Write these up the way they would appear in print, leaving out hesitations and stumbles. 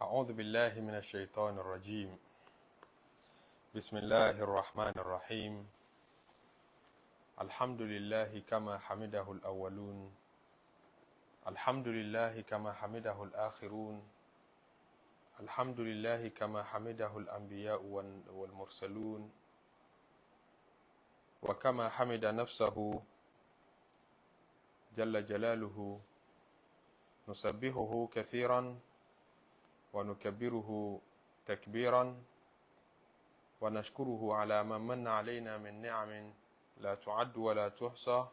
أعوذ بالله من الشيطان الرجيم. بسم الله الرحمن الرحيم. الحمد لله كما حمده الأولون، الحمد لله كما حمده الآخرون، الحمد لله كما حمده الأنبياء والمرسلون، وكما حمد نفسه جل جلاله. نسبحه كثيرا ونكبره تكبيرا ونشكره على ما من علينا من نعم لا تعد ولا تحصى،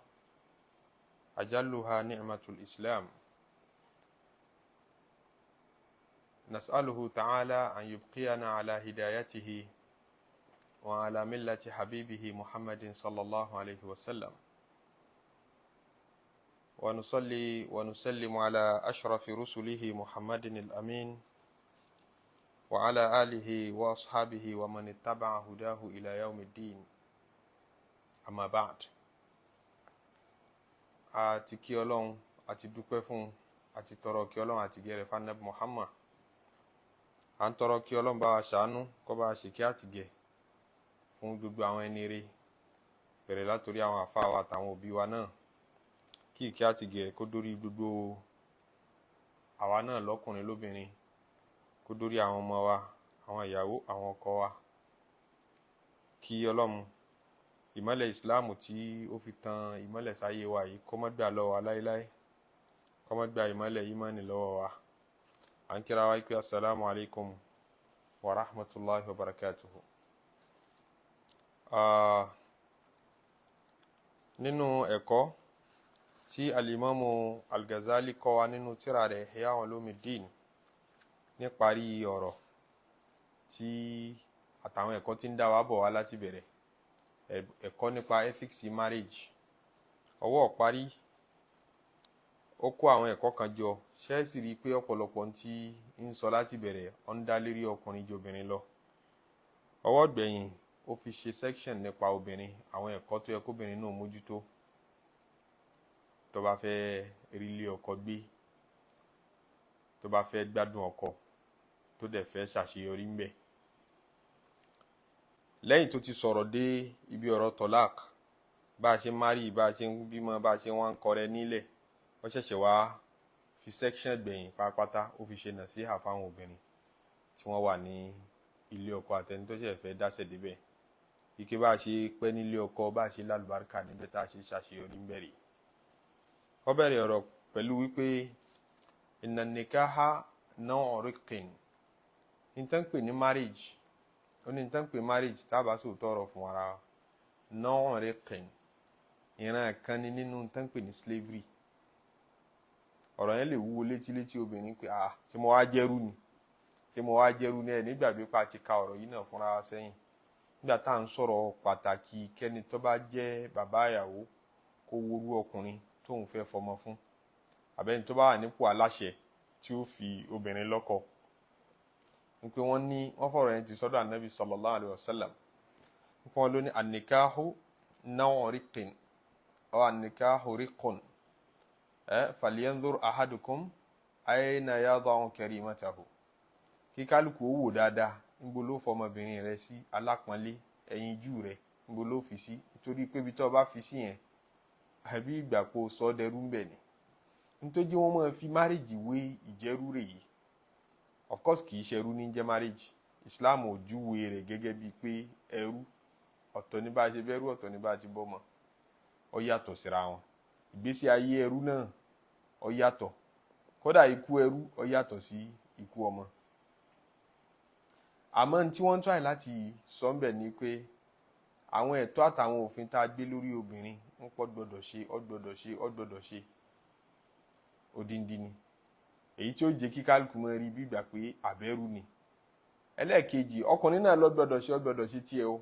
أجلها نعمة الإسلام. نسأله تعالى أن يبقينا على هدايته وعلى ملة حبيبه محمد صلى الله عليه وسلم. ونصلي ونسلم على أشرف رسله محمد الأمين وعلى آله وأصحابه ومن اتبع هداه إلى يوم الدين. أما بعد. Àti kí Ọlọ́run, àti dúpẹ́ fún, àti tọrọ kí Ọlọ́run àti gẹ̀rẹ̀ fanabi Muhammad. À ń tọrọ kí Ọlọ́run bá wa ṣàánú, kó bá wa ṣèkí àtìgẹ̀ fún gbogbo àwọn ẹni rere, bẹ̀rẹ̀ látòrí àwọn àfáà wa àtàwọn òbí wa náà, kí ìkẹ́ àtìgẹ̀ kó dórí gbogbo àwa náà lọ́kùnrin lóbìnrin, kó dórí àwọn ọmọ wa, àwọn ìyàwó, àwọn ọkọ wa. Kí Ọlọ́run ìmọ́lẹ̀ ìsìláàmù tí ó fi tan ìmọ́lẹ̀ sáyé wa yìí kó má gbà lọ́wọ́ wa láéláé, kó má gbà ìmọ́lẹ̀ ìmánì lọ́wọ́ wa. À ń kíra wa pé asalaamu alaykum wa rahmatulahi wa barakatuhu. Nínú ẹ̀kọ́ tí alimami Al-Ghazali kọ́ wa nínú tírà rẹ̀ Ihya Ulumuddin, níparí ọ̀rọ̀ tí àtàwọn ẹ̀kọ́ tí ń dá wa bọ̀ wá láti bẹ̀rẹ̀ ẹ̀kọ́ nípa ethics marriage, ọwọ́ parí ó kó àwọn ẹ̀kọ́ kan jọ. Ṣẹ́ẹ̀sì rí i pé ọ̀pọ̀lọpọ̀ tí ń sọ láti bẹ̀rẹ̀ ó ń dá lérí ọkùnrin ju obìnrin lọ. Ọwọ́ gbẹ̀yìn ó fi ṣe section nípa obìnrin, àwọn ẹ̀kọ́ tó yẹ kóbìnrin náà mójútó tó bá fẹ́ rí ilé ọkọ gbé, tó bá fẹ́ gbádùn ọkọ, tó dẹ̀ fẹ́ ṣàṣeyọrí ńbẹ̀. Lẹ́yìn tó ti sọ̀rọ̀ dé ibi ọ̀rọ̀ tọ́lák, bá a ṣe ń marry, bá a ṣe ń bímọ, bá a ṣe wá ń kọrẹ nílẹ̀, wọ́n ṣẹ̀ṣẹ̀ wá fi section gbẹ̀yìn pátápátá, ó fi ṣe nàṣíhà fáwọn obìnrin tí wọ́n wà ní ilé ọkọ àtẹni tó ṣẹ̀ fẹ́ dáṣẹ̀ débẹ̀, ike bá a ṣe pẹ́ nílé ọkọ, bá a ṣe lálùbáríkà níbẹ̀, tá a ṣe ṣàṣeyọrí ńbẹ̀ rèé. Wọ́n bẹ̀rẹ̀ ọ̀rọ̀ pẹ̀lú wípé inna nikaha naw'u riqqin, nǹkan pè ní marriage, ó ní nǹkan pè marriage, tá a bá sọ tọrọ fún ara wa, naw'u riqqin, ìran kan ní nínú nǹkan pè ní slavery. Ọ̀rọ̀ yẹn lè wúwo létí létí obìnrin pé, ah, ṣé mo wá jẹ́rú ni? Ṣé mo wá jẹ́rú ni? Ẹ̀ nígbàgbé pa ti ka ọ̀rọ̀ yìí náà fúnra wa sẹ́yìn nígbà tá à ń sọ̀rọ̀ pàtàkì kẹ́ni tó bá jẹ́ bàbá ìyàwó kó worú ọkùnrin tóun fẹ́ fọmọ fún, àbẹ́ni tó bá wà nípò aláṣẹ tí ó fi obìnrin lọ́kọ, wípé wọ́n ní wọ́n fọ̀rọ̀ yẹn ti sọ́dọ̀ anabi sallallahu alayhi wa sallam, wípé wọ́n ló ní an-nikahu naw'u riqqin aw an-nikahu riqqun, falyanzur ahadukum ayna yada'u karimatahu. Kí kálukú ó wò dáadáa níbo ló fọmọbìnrin rẹ sí, alápọ̀nlé ẹ̀yinjú rẹ, níbo ló fi sí, nítorí pé ibi tó o bá fi sí yẹn, àbí ìgbà kó o sọ dẹrú ń bẹ̀ ni. Nítorí wọ́n máa fi marriage wé ìjẹ́rú rẹ̀ yìí, of course kì í ṣẹrú ní jẹ́ marriage. Islam ò júwe rẹ̀ gẹ́gẹ́ bíi pé ẹrú. Ọ̀tọ̀ ní bá a ṣe bẹ́rú, ọ̀tọ̀ ní bá a ti bọ́mọ, ó yàtọ̀ síra wọn. Ìgbésí ayé ẹrú náà ó yàtọ̀, kódà ikú ẹrú ó yàtọ̀ sí ikú ọmọ. Àmọ́ tí wọ́n ń try láti sọ ń bẹ̀ ni pé àwọn ẹ̀tọ́ àtàwọn òfin tá a gbé lórí obìnrin ń pọ̀, gbọ́dọ̀ ṣe, ó gbọ́dọ̀ ṣe, ó gbọ́dọ̀ ṣe, odindi ni èyí tí ó jẹ́ kí kálukú mọ́ rí bí ìgbà pé àbẹ́rù ni. Ẹlẹ́ẹ̀kejì, ọkùnrin náà ló gbọ́dọ̀ ṣe, ó gbọ́dọ̀ ṣe tiẹ̀ o.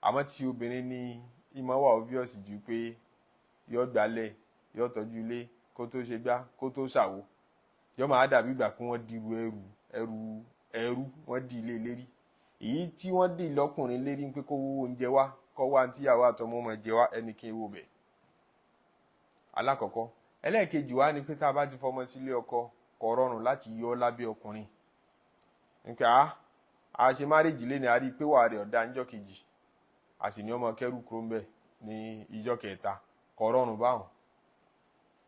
Àmọ́ tí obìnrin ní ìmọ̀ wà obvious ju pé yọ gbálẹ̀, yọ tọ́jú ilé, kó tó ṣe gbá, kó tó ṣàwo, yọ máa dàbí ìgbà pé wọ́n dirú ẹrù ẹrù ẹrú, wọ́n di ilé lérí. Èyí tí wọ́n dì lọ́kùnrin lérí pé kó wó oúnjẹ wá, kó wá tíyàwó àtọmọ ọmọ jẹ wá, ẹnì kí n wò bẹ̀. Alákọ̀ọ́kọ́. Ẹlẹ́ẹ̀kejì wá ni pé tá a bá ti fọmọ sílé ọkọ, kò rọrùn láti yọ ọ́ lábẹ́ ọkùnrin. Nípa a ṣe marriage lé ní, a rí i pé wà rẹ̀ ọ̀dà ńjọ́ kejì, a sì ní ọmọ kẹrù kúrò ńbẹ̀ ní ìjọ́ kẹta. Kò rọrùn báwọn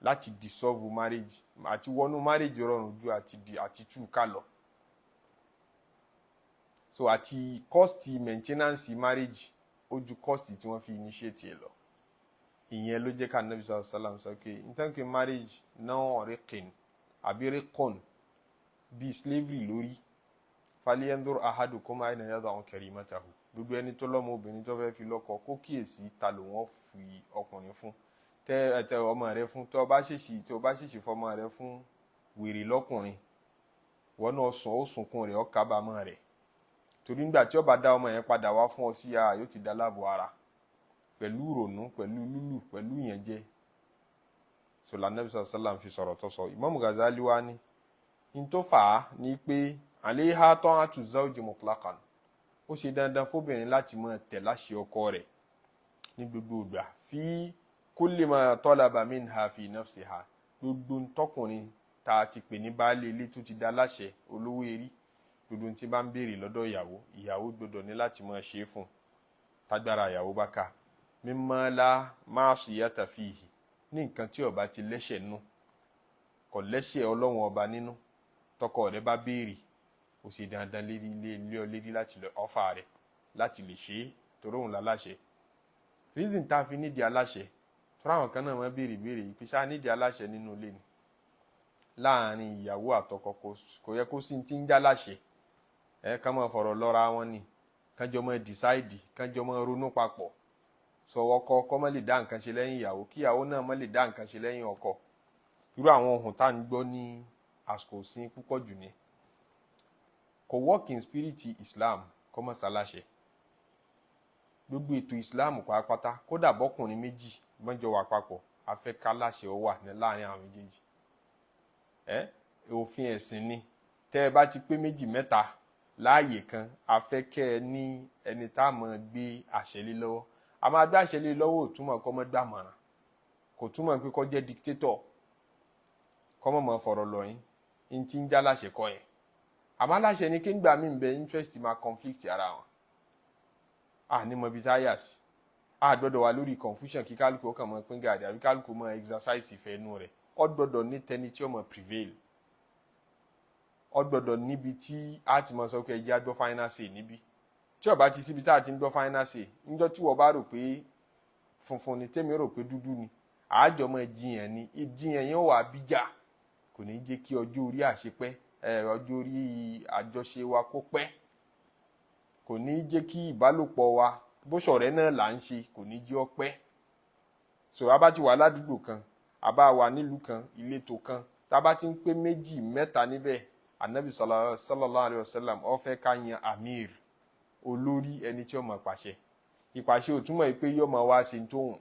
láti dissolve marriage. Àti wọnú marriage rọrùn ju àti tú ká lọ. So àti cost maintenance marriage ó ju cost tí wọ́n fi initiate ẹ̀ lọ. Ìyẹn ló jẹ́ ká Nabi sallallahu alaihi wasallam sọ pé nítorí pé marriage náà riqin àbí riqon, bíi slavery lórí. Falyanzur ahadukum ayna yada'u karimatahu. Gbogbo ẹni tó lọ́mọ obìnrin tó fẹ́ fi lọ́kọ, kó kíyèsí ta ló wọ́n fi ọkùnrin fún, tẹ ẹtẹ ọmọ rẹ fún. Tó bá ṣèṣì fọmọ rẹ fún wèrè lọ́kùnrin, wọn náà sùn, ó sunkún rẹ̀, ó kábàámọ̀ rẹ̀, torí nígbà tí ó bá dá ọmọ yẹn padà wá fún ọ sí ara, yóò ti dá láàbò ara pẹ̀lú ìrònú, pẹ̀lú lúlù, pẹ̀lú ìyànjẹ. Sọlá Nabi sallam fi sọ̀rọ̀ tó sọ. Imam Ghazali wa ní n tó fà á ní pé alayha ta'atu zawji mutlaqan, ó ṣe dandan fóbìnrin láti máa tẹ̀ láṣẹ ọkọ rẹ̀ ní gbogbo ìgbà, fi kulli ma talaba minha fi nafsiha, gbogbo ntọkùnrin tá a ti pè ní baálé ilé tó ti dá láṣẹ, olówó erí, gbogbo tí bá ń béèrè lọ́dọ̀ ìyàwó, ìyàwó gbọ́dọ̀ ní láti máa ṣe é fún un tágbára ìyàwó bá ká, mimma la ma'siyata fihi, ní nǹkan tí ó bá ti lẹ́ṣẹ̀ nú, kò lẹ́ṣẹ̀ Ọlọ́run Ọba nínú. Tọkọ rẹ̀ bá béèrè, ó ṣe dandan lérí lé lé ọ lérí láti lè ọfà rẹ̀ láti lè ṣe é, torí òun la láṣẹ. Reason tá a fi nídìí aláṣẹ, torí àwọn kan náà wọ́n béèrè béèrè yìí pé ṣáà nídìí aláṣẹ nínú ilé ni láàrin ìyàwó àtọkọ, kò yẹ kó sí ti ń já láṣẹ ẹ, ká máa fọ̀rọ̀ lọ́ra wọn ni, kánjọ máa decide, kánjọ máa ronú papọ̀. Sọ ọkọ kọ́ má lè dá nǹkan ṣe lẹ́yìn ìyàwó, kí ìyàwó náà má lè dá nǹkan ṣe lẹ́yìn ọkọ. Irú àwọn ohun tá à ń gbọ́ ní àsìkò sí púpọ̀ jù ní kò work in spirit Islam. Kọ́ mọ́ ṣaláṣẹ gbogbo ètò Islam pàápàá, kódà bọ́kùnrin méjì gbọ́njọ wà papọ̀, afẹ́káláṣẹ ó wà ní láàrin àwọn méjèèjì. Ẹ òfin ẹ̀sìn ni, tẹ́ ẹ bá ti pé méjì mẹ́ta láàyè kan, afẹ́kẹ́ ẹ ní ẹni tá a máa gbé àṣẹ lé lọ́wọ́. A máa gbé àṣẹ lé lọ́wọ́ ò túmọ̀ kọ́ mọ́ gbàmọ̀ràn, kò túmọ̀ pé kó jẹ́ dictator, kọ́ mọ̀ mọ̀ fọ̀rọ̀ lọ yín ní tí ń já láṣẹ kọ́ yẹn. Àmọ́ aláṣẹ ni kí n gbà mí bẹ, interest máa conflict ara wọn, a ní mọ ibi tá a yà sí. A gbọ́dọ̀ wà lórí confusion, kí kálukú ó kàn mọ́ pín gàdí àbí kálukú mọ́ exercise ìfẹ́ inú rẹ̀. Ó gbọ́dọ̀ ní tẹni tí ó mọ̀ prevail. Ó gbọ́dọ̀ níbi tí a ti mọ̀ sọ pé ẹ jẹ́ á gbọ́ final say níbí. Tí ó bá ti síbi tá a ti ń gbọ́ final say, níjọ́ tí wọ́n bá rò pé funfun ni, tèmi rò pé dúdú ni, àájọ mọ́ jiyàn ni. Ìjiyàn yẹn wà bíjà, kò ní jẹ́ kí ọjọ́ orí àṣepẹ́ ẹ, ọjọ́ orí àjọṣe wa kó pẹ́, kò ní jẹ́ kí ìbálòpọ̀ wa, bó ṣọ̀rẹ́ náà là ń ṣe, kò ní jẹ́ ọpẹ́. So a bá ti wà ládùúgbò kan, a bá wà nílùú kan, ìletò kan, tá a bá ti ń pé méjì mẹ́ta níbẹ̀, Anabi sallallahu alayhi wa sallam ó fẹ́ ká yan amir, olórí, ẹni tí ó máa pàṣẹ. Ìpàṣẹ ò túmọ̀ pé yóò máa wá ṣe tó hùn,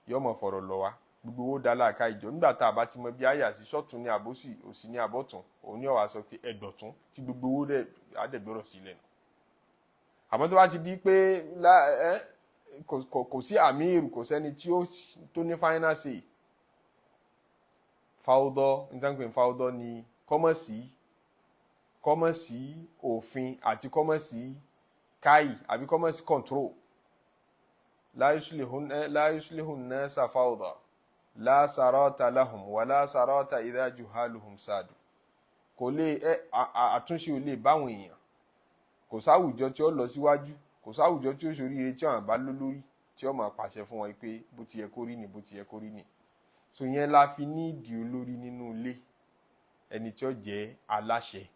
yóò máa fọ̀rọ̀ lọ wá. Gbogbo owó dá láàká ìjọ nígbà tá a bá ti mọ bí àyà sí, sọ́tún ní àbòsí, òsì ní àbọ̀tún, òun ní ó wá sọ pé ẹ̀dọ̀tún, tí gbogbo owó dẹ̀ àdẹ̀gbọ́rọ̀ sí lẹ́nu. Àmọ́ tó bá ti di pé kò sí amir, kò sẹ́ni tí ó tó ní final say, fáwọ́dọ́ nítorí fáwọ́dọ́ ni kọ́mọ̀sí òfin àti kọ́mọ̀sí káyì àbí kọ́mọ̀sí control. La yuslihu nnasa fawda la sarata lahum wala sarata idha juhaluhum sadu. Kò lè ẹ àtúnṣe ò lè báwọn èèyàn. Kò sáwùjọ tí ó lọ síwájú, kò sáwùjọ tí ó ṣoríire tí àwọn bá ló lórí tí ó máa pàṣẹ fún wọn pé bó ti yẹ kó rí ni, bó ti yẹ kó rí ni. So yẹn la fi ní ìdí olórí nínú ilé, ẹni tí ó jẹ́ aláṣẹ.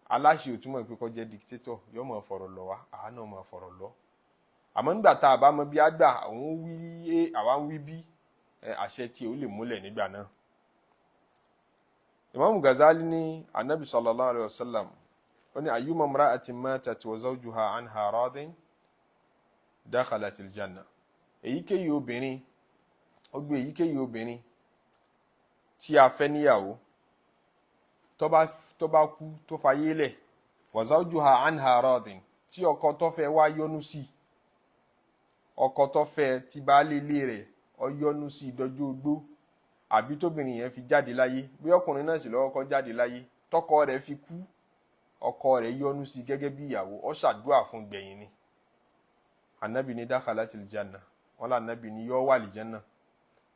Aláṣẹ ò túmọ̀ pé kó jẹ́ dictator. Yóò máa fọ̀rọ̀ lọ wá, àá náà máa fọ̀rọ̀ lọ. Àmọ́ nígbà tá a bá mọ bí a gbà, òun wí A, àwa ń wí B, àṣẹ tí ó lè múlẹ̀ nígbà náà. Imam Ghazali ní Anabi sallallahu alayhi wa sallam ó ní ayyuma imra'atin matat wa zawjuha anha radin dakhalatil janna. Èyíkéyìí obìnrin ó gbé, èyíkéyìí obìnrin tí a fẹ́ níyàwó, tó bá kú, tó fayé lẹ̀, wa zawjuha anha radin, tí ọkọ tó fẹ́ wá yọ́nú sí, ọkọ tó fẹ́ tí baálé ilé rẹ̀ ó yọ́nú sí dọjọ́ ogbó, àbí tóbìnrin yẹn fi jáde láyé, bí ọkùnrin náà sì lọ́wọ́ kọ́ jáde láyé, tọkọ rẹ̀ fi kú, Ọkọ rẹ̀ yọ́nú sí gẹ́gẹ́ bí ìyàwó, ó ṣàdúà fún gbẹ̀yìn ni. Anabi ní dakhalatil janna, wọn là anabi ní yọ wà lìjánná.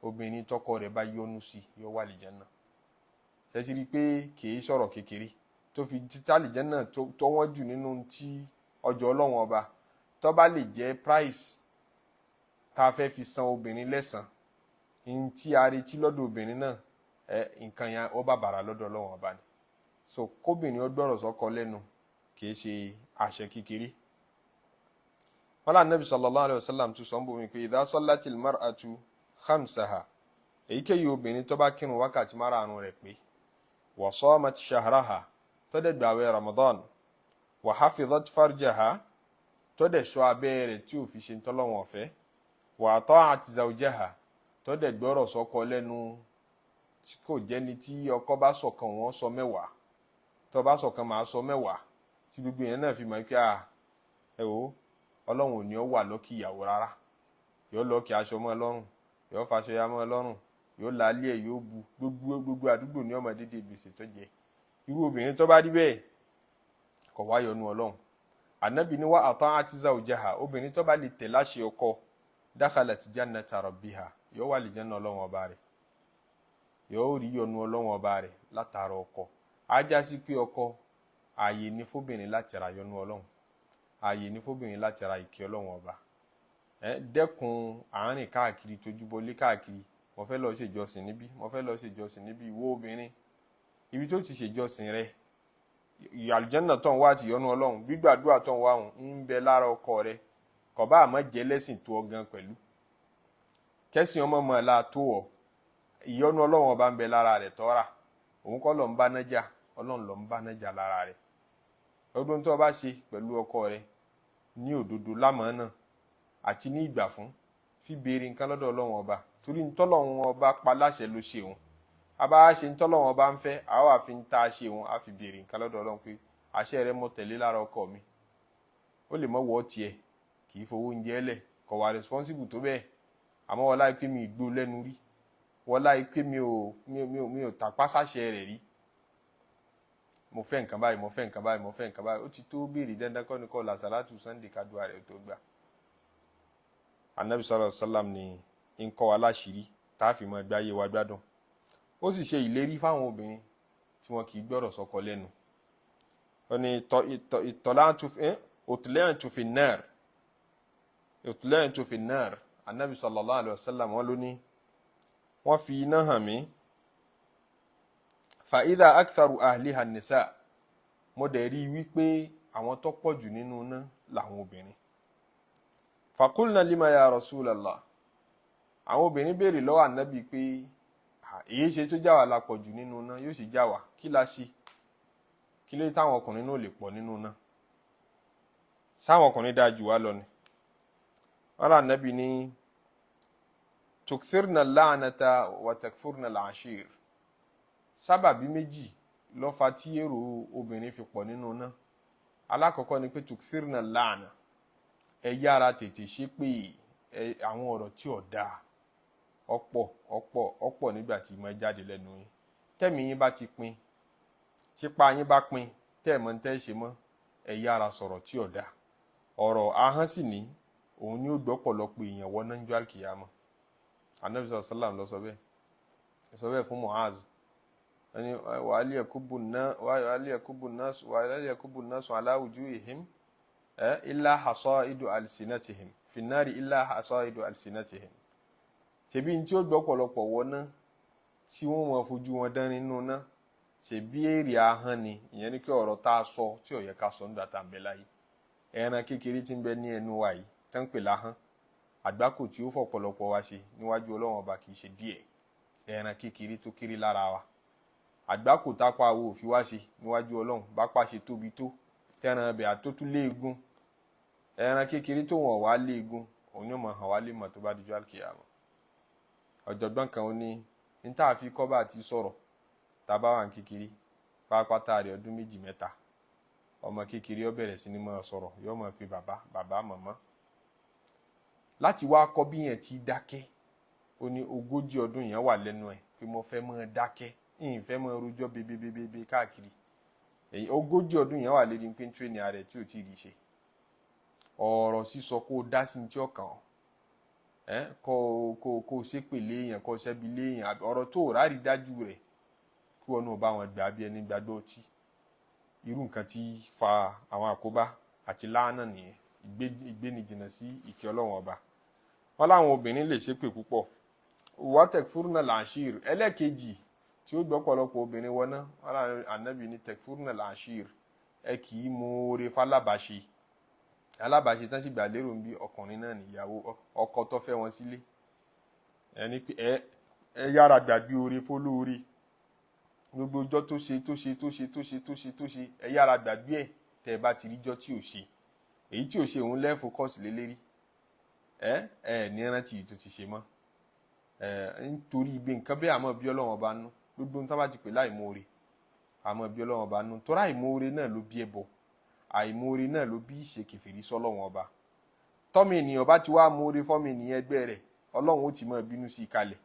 Obìnrin tọkọ rẹ̀ bá yọ́nú sí yọ wà lìjánná. Ṣe rí i pé kìí sọ̀rọ̀ kékeré tó fi títà lìjánná tó wọ́n jù nínú tí ọjọ́ Ọlọ́run ọba tó bá lè jẹ́ price tá a fẹ́ fi san obìnrin lẹ́san, ní tí a retí lọ́dọ̀ obìnrin náà, nǹkan yẹn ó bá bàrà lọ́dọ̀ Ọlọ́run ọba ni. So kóbìnrin ó gbọ́rọ̀ sọ́kọ lẹ́nu kìí ṣe àṣẹ kékeré. Wọ́n lá Nabi sallallahu alayhi wa sallam tún sọ ń bomi pé idha sallatil mar'atu khamsaha, èyíkéyìí obìnrin tó bá kírun wákàtí márààrún rẹ̀ pé, wa samat shahraha, tó dẹ̀ gbààwẹ̀ Ramadan, wa hafizat farjaha, tó dẹ̀ ṣọ́ abẹ́ rẹ̀ tí ò fi ṣe ntọ́lọ́wọ̀n ọ̀fẹ́, wa ata'at zawjaha, tó dẹ̀ gbọ́rọ̀ sọ́kọ lẹ́nu tí kò jẹ́ni tí ọkọ bá sọ̀kan wọ́n sọ mẹ́wàá, tó bá sọ̀kan máa sọ mẹ́wàá, tí gbogbo yẹn náà fi mọ̀ pé ẹ wò, Ọlọ́run ò ní ọ wà lọ́kì ìyàwó rárá, yóò lọ́kì aṣọ mọ́ ọlọ́run, yóò faṣọ ya mọ́ ọlọ́run, yóò lálé ẹ̀, yóò bu gbogbo àdúgbò ní ọmọ dédé gbèsè tó jẹ. Irú obìnrin tó bá rí bẹ́ẹ̀ kò wá yọ́nú Ọlọ́run. Ànábì ní wa ata'at zawjaha, obìnrin tó bá lè tẹ̀ láṣẹ ọkọ, dakhalat jannata rabbiha, yóò wà lè jẹ́nà Ọlọ́run ọba rẹ̀, yóò rí yọ́nú Ọlọ́run ọba rẹ̀ látara ọkọ. Á já sí pé ọkọ ààyè ní fóbìnrin láti ra yọ́nú Ọlọ́run, ààyè ní fóbìnrin láti ra ìkẹ́ Ọlọ́run ọba. Dẹ́kun àárín káàkiri, tójúbọlé káàkiri, mo fẹ́ lọ ṣèjọsìn níbí, mo fẹ́ lọ ṣèjọsìn níbí. Ìwọ obìnrin, ibi tó ti ṣèjọsìn rẹ, àlùjánnà tó ń wá àti ìyọ́nú Ọlọ́run, gbígbàdúrà tó ń wá òun ń bẹ lára ọkọ rẹ, kò bá àmọ́ jẹ́ lẹ́sìn tó ọ gan pẹ̀lú kẹ́sìn ọmọ mọ̀ la tó ọ, ìyọ́nú Ọlọ́run ọba ń bẹ lára rẹ̀ tọ́ra, òun kọ́ ló ń bá nájà, Ọlọ́run ló ń bá nájà lára rẹ̀. Ọdún tó o bá ṣe pẹ̀lú ọkọ rẹ ní òdodo lámàánà àti ní ìgbà fún, fi béèrè nǹkan lọ́dọ̀ Ọlọ́run ọba, torí ntọ́lọ́run ọba pa láṣẹ ló ṣe òun. A bá ṣe ntọ́lọ́run ọba ń fẹ́, àwa fi ń ta ṣe òun, a fi béèrè nǹkan lọ́dọ̀ Ọlọ́run pé àṣẹ rẹ mo tẹ̀lé lára ọkọ mi. Ó lè mọ̀ wọ́ tiẹ̀, kì í fowó oúnjẹ lẹ̀, kò wà responsible tó bẹ́ẹ̀, àmọ́ wọ́n láì pé mi ìgbó lẹ́nu rí, wọ́n láì pé mi ò tàpá sáṣẹ rẹ̀ rí, mo fẹ́ nǹkan báyìí, mo fẹ́ nǹkan báyìí, mo fẹ́ nǹkan báyìí. Ó ti tó béèrè, dandan kọ́ ni kọ́ làṣàlátù Sunday kádùá rẹ̀ tó gbà. Anabi sallallahu alaihi wasallam ni ń kọ́ wa láṣìírí tá a fi mọ gbáyé wa gbádùn. Ó sì ṣe ìlérí fáwọn obìnrin tí wọn kì í gbọ́rọ̀ sọ́kọ lẹ́nu. Ó ní utla'tu fi an-nar, utla'tu fi an-nar. Anabi sallallahu alaihi wasallam wọn ló ní wọ́n fi iná hàn mí, fa idha aktharu ahliha an-nisa, mo dẹ̀ rí i wípé àwọn tó pọ̀ jù nínú iná làwọn obìnrin. Faqulna lima ya Rasulallah, àwọn obìnrin béèrè lọ́wọ́ ànábì pé èyí ṣe tó jáwà la pọ̀ jù nínú iná, yóò sì jáwà, kí la ṣe, kí ló táwọn ọkùnrin náà lè pọ̀ nínú iná, sáwọn ọkùnrin dáa jù wá lọ ni. Wọ́n rà ànábì ní tukthirna la'nata wa takfurna al-ashir, sábàbí méjì ló fà tí èrò obìnrin fi pọ̀ nínú iná. Alákọ̀ọ́kọ́ ni pé tukthirna la'na, ẹ yára tètè ṣe pé àwọn ọ̀rọ̀ tí ò dáa ọ̀pọ̀ ọ̀pọ̀ ọ̀pọ̀ nígbà tí mo jáde lẹ́nu yín. Tẹ́mi yín bá ti pin, típa yín bá pin, tẹ́ ẹ̀ mọ́ ń tẹ́ ṣe mọ́, ẹ yára sọ̀rọ̀ tí ò dáa. Ọ̀rọ̀ ahọ́n sì ní òun ni ó gbọ́ pọ̀lọpọ̀ èèyàn wọ náà ń jọ àlùkìyámọ̀. Anabi sallallahu alaihi wasallam ló sọ bẹ́ẹ̀, sọ bẹ́ẹ̀ fún Mu'az. Ẹni wàhálì ẹ̀kúbù náà sùn ala wujuhihim illa hasaidu alsinatihim finnari illa hasaidu alsinatihim. Ṣebí ní tí ó gbọ́ pọ̀lọpọ̀ wọ náà tí wọ́n mọ̀ fojú wọn dán nínú náà, ṣebí èrè ahọ́n ni. Ìyẹn ni kí ọ̀rọ̀ tá a sọ tí ò yẹ ká sọ nígbà tá à ń bẹ láyé, ẹran kékeré tí ń bẹ ní ẹnu wa yìí tán pè láhọ́n, àgbákò tí ó fọ̀pọ̀lọpọ̀ wa ṣe níwájú Ọlọ́run ọba kì í ṣe díẹ̀. Ẹran kékeré tó kéré lára wa, àgbákò tápá wo òfin wá ṣe níwájú Ọlọ́run, bápá ṣe tóbi tó tẹran ẹbẹ̀ àtótú léegun, ẹran kékeré tó wọ̀n wá léegun, òun yóò mọ̀ hàn wá lè mọ̀ tó bá dijọ́ àlùkìyámọ̀. Ọ̀jọ̀gbọ́n kan ó ní ní tá a fi kọ́ bá ti sọ̀rọ̀ tá a bá wà ní kékeré, pátápátá rẹ̀ ọdún méjì mẹ́ta, ọmọ kékeré ó bẹ̀rẹ̀ sí ní máa sọ̀rọ̀, yóò máa pe bàbá bàbá màmá. Láti wá kọ́ bí yẹn ti dákẹ́, ó ní 40 ọdún yẹn wà lẹ́nu ẹ̀ pé mo fẹ́ máa dákẹ́, ìyìn fẹ́ máa rojọ́ bebebebe káàkiri. Èyí 40 ọdún yẹn wà lérí pé ń tírénì ara ẹ̀ tí ò tí ì rí ṣe. Ọ̀rọ̀ sísọ kó o dá sí ní tí ọkàn ọ́ ẹ kó o ṣépè léèyàn, kó o ṣẹ́bi léèyàn, ọ̀rọ̀ tó o rárí dájú rẹ̀ kí wọn náà bá wọn gbà bí ẹni gbàgbọ́ ọtí. Irú nǹkan tí fa àwọn àkóbá àti láàánà nìyẹn, ìgbénijìnà sí ìkẹ́ Ọlọ́run Ọba. Wọn láwọn obìnrin lè ṣépè púpọ̀. Wà tekfurna al-ashir, ẹlẹ́ẹ̀kejì tí ó gbọ́ pọ̀lọpọ̀ obìnrin wọná, wọn láwọn ànábì ní tekfurna al-ashir, ẹ kì í mú oore fálábàṣe. Alábàáṣe tán sì gbà lérò ń bí ọkùnrin náà níyàwó ọkọ tó fẹ́ wọn sílé. Ẹni pé ẹ yára gbàgbé oore fólóore, gbogbo ọjọ́ tó ṣe tó ṣe tó ṣe tó ṣe tó ṣe tó ṣe, ẹ yára gbàgbé ẹ̀. Tẹ́ ẹ bá ti ríjọ́ tí ò ṣe, èyí tí ò ṣe òun lẹ́ẹ̀fọ́ kọ́ọ̀sì lélẹ́rí, ẹ ẹ ní rántí yìí tó ti ṣe mọ́ ẹ, nítorí ibi nǹkan bẹ́ẹ̀. Àmọ́ bí Ọlọ́run Ọba nú gbogbo nǹkan bá ti pè láìmoore, àmọ́ bí Ọlọ́run Ọba nú, torí àìmoore náà ló bí ẹbọ, àìmoore náà ló bí ìṣe kèfèrí sọ́lọ́run Ọba. Tọ́mọ ènìyàn bá ti wá moore fọ́mọ ènìyàn ẹgbẹ́ rẹ̀, Ọlọ́run ó ti máa bínú sí i kalẹ̀,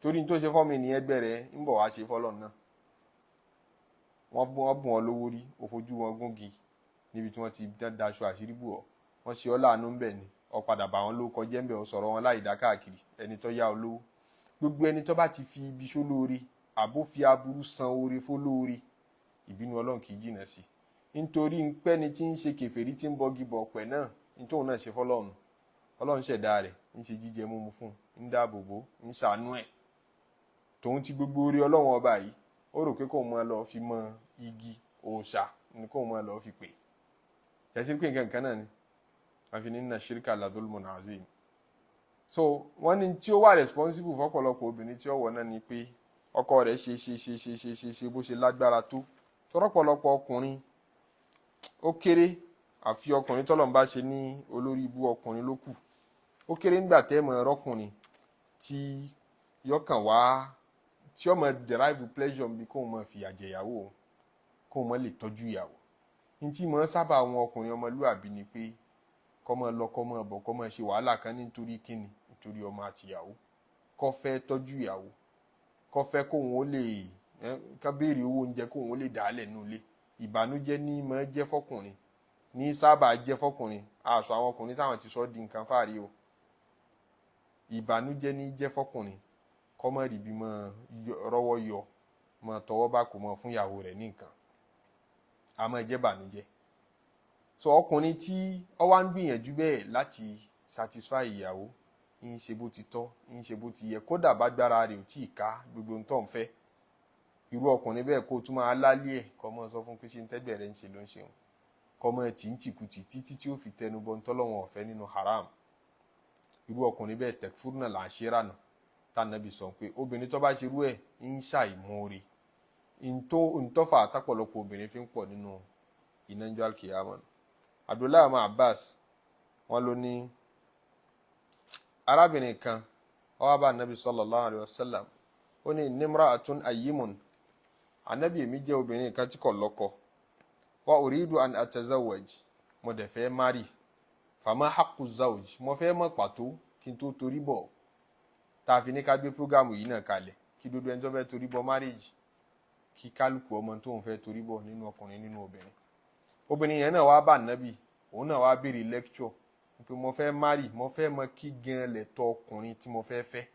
torí tó ṣe fọ́mọ ènìyàn ẹgbẹ́ rẹ̀ ń bọ̀ wá ṣe fọ́lọ́run náà. Wọ́n bùn ọ́ lówó rí, ó fojú wọn gúngi níbi tí wọ́n ti daṣọ àṣírí bù ọ́, wọ́n ṣe ọ́ láàánú ńbẹ̀ ni, ó padà bà wọ́n ló kọjá ńbẹ̀, ó sọ̀rọ̀ wọn láì dá káàkiri. Ẹni tó yá ọ lówó, gbogbo ẹni tó bá ti fi ibi sólóore àbó fi aburú san oore fólóore, ìbínú Ọlọ́run kì í jìnà sí, nítorí pẹ́ni tí ń ṣe kèfèrí tí ń bọgi bọ̀ ọ̀pẹ̀ náà, nítorí náà ṣe fọlọ́run. Ọlọ́run ṣẹ̀dá rẹ̀, ń ṣe jíjẹ múmu fún un, ń dáàbò bò, ń ṣàánú ẹ̀. Tòun ti gbogbo orí Ọlọ́run Ọba yìí, ó rò pé kóun máa lọ fi mọ igi òòṣà ni kóun máa lọ fi pè yàtí pé nǹkan kan náà ni àfi ní inna shirka la dhulmun azim. So wọ́n ní tí ó wà responsible fọ́pọ̀lọpọ̀ obìnrin tí ó wọ̀ náà ni pé ọkọ rẹ̀ ṣe ṣe ṣe ṣe ṣe ṣe ṣe bó ṣe lágbára tó tọ́rọ̀pọ̀lọpọ̀ ọkùnrin ó kéré, àfi ọkùnrin tọ́lọ́run bá ṣe ní olórí ibú ọkùnrin ló kù. Ó kéré nígbà tẹ́ mọ̀ ọkùnrin tí yọkàn wá tí ó máa derive pleasure bí kóun máa fìyà jẹ ìyàwó òun, kóun máa lè tọ́jú ìyàwó. Ní tí mọ̀ sábà àwọn ọkùnrin ọmọlúàbí ni pé kó máa lọ, kó máa bọ̀, kó máa ṣe wàhálà kan nítorí kíni? Nítorí ọmọ àtìyàwó, kó fẹ́ tọ́jú ìyàwó, kó fẹ́ kóun ó lè ká béèrè owó oúnjẹ, kóun ó lè dàálẹ̀ nù ilé. Ìbànújẹ́ ní máa jẹ́ fọkùnrin, ní sábà jẹ́ fọkùnrin. Aṣọ àwọn ọkùnrin táwọn ti sọ di nǹkan fáàrí o. Ìbànújẹ́ ní jẹ́ fọkùnrin kó má rí bí máa rọ́wọ́ yọ, máa tọwọ́ bá kò mọ́ fún ìyàwó rẹ̀ ní nǹkan, a máa jẹ́ bànújẹ́. So ọkùnrin tí ó wá ń gbìyànjú bẹ́ẹ̀ láti satisfy ìyàwó, ń ṣe bó ti tọ́, ń ṣe bó ti yẹ, kódà bá gbára rẹ̀ ò tí ì ká gbogbo ohun tó ń fẹ́, irú ọkùnrin bẹ́ẹ̀, kó tún máa lálé ẹ̀, kó máa sọ fún pé ṣe ń tẹ́gbẹ̀ rẹ̀ ń ṣe ló ń ṣeun, kó máa tì ń tìkùtì títí tí ó fi tẹnu bọ́ ń tọ́lọ́wọ̀n ọ̀fẹ́ nínú haram, irú ọkùnrin bẹ́ẹ̀, tekfurna al-ashira tànàbì sọ pé obìnrin tó bá ṣerú ẹ̀ ń ṣàìmoore. Ntọ́fà àtàpọ̀lọpọ̀ obìnrin fi ń pọ̀ nínú ìnájọ́ alkiyama. Abdullahi ọmọ Abbas, wọn ló ní arábìnrin kan ó wá bá anabi sallallahu alayhi wa sallam. Ó ní nimra'atun ayyimun, anabi, èmi jẹ́ obìnrin kan tí kò lọ́kọ, wa uridu an atazawwaj, mo dẹ̀ fẹ́ marry, fama haqqu zawj? Mo fẹ́ mọ̀ pàtó kí n tó torí bọ̀. Tá a fi ní ká gbé program yìí náà kalẹ̀ kí gbogbo ẹni tó fẹ́ torí bọ̀ marriage, kí kálukú ọmọ tó ń fẹ́ torí bọ̀, nínú ọkùnrin, nínú obìnrin. Obìnrin yẹn náà wá bá nàbì, òun náà wá béèrè lecture pé mo fẹ́ marry, mo fẹ́ mọ kí gan lẹ̀tọ́ ọkùnrin tí mo fẹ́ fẹ́,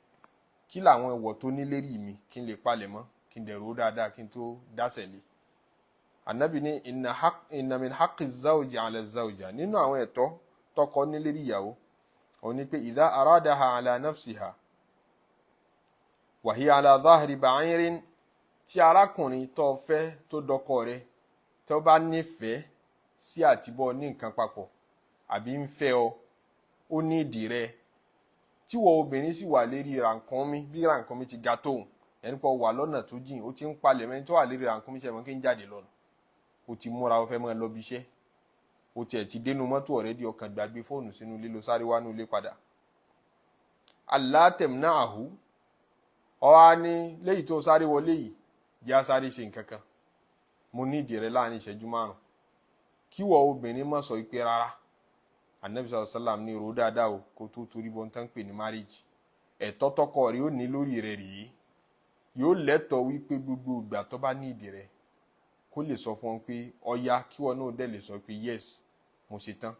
kí làwọn ìwọ̀ tó ní lérí mi, kí n lè palẹ̀ mọ́, kí n dẹ̀ rò dáadáa kí n tó dásẹ̀ lé. Ànábì ní inna min haqqi zawji ala zawja, nínú àwọn ẹ̀tọ́ tọkọ ní lérí ìyàwó òun ni pé idha aradaha ala nafsiha wa hiya ala dhahri ba'irin, tí arákùnrin tó fẹ́ tó dọkọ rẹ̀ tó bá nífẹ̀ẹ́ sí àtibọ́ ní nǹkan papọ̀ àbí ń fẹ́ ọ, ó ní ìdí rẹ̀, tí wọ́n obìnrin sì wà lérí rànkúnmí, bí rànkúnmí ti ga tóun, ẹni pọ̀ wà lọ́nà tó jìn, ó ti ń palẹ̀ mẹ́ni tó wà lérí rànkúnmí ṣe mọ́ kí ń jáde lọ́nà, ó ti múra, ó fẹ́ máa lọ bí iṣẹ́, ó tiẹ̀ ti dénú mọ́tò ọ̀rẹ́dì, ọkàn gbàgbé fóònù sínú ilé, lọ sáré wánú ilé padà. Alátẹ̀mnáàhù ọ wá ní léyìí tó sáré wọlé yìí, jẹ́ á sáré ṣe nǹkan kan, mo ní ìdí rẹ láàrin ìṣẹ́jú 5, kí wọ́n obìnrin má sọ pé rárá. Anabi sọ̀rọ̀ sálàm ní ro dáadáa o, kó tó torí bọ́ ń tán pè ní marriage. Ẹ̀tọ́ tọkọ rẹ̀ ó ní lórí rẹ̀ rèé. Yóò lẹ́tọ̀ọ́ wípé gbogbo ìgbà tó bá ní ìdí rẹ̀, kó kó lè sọ fún wọn pé ọya, kí wọn náà dẹ̀ lè sọ pé yes, mo ṣe tán.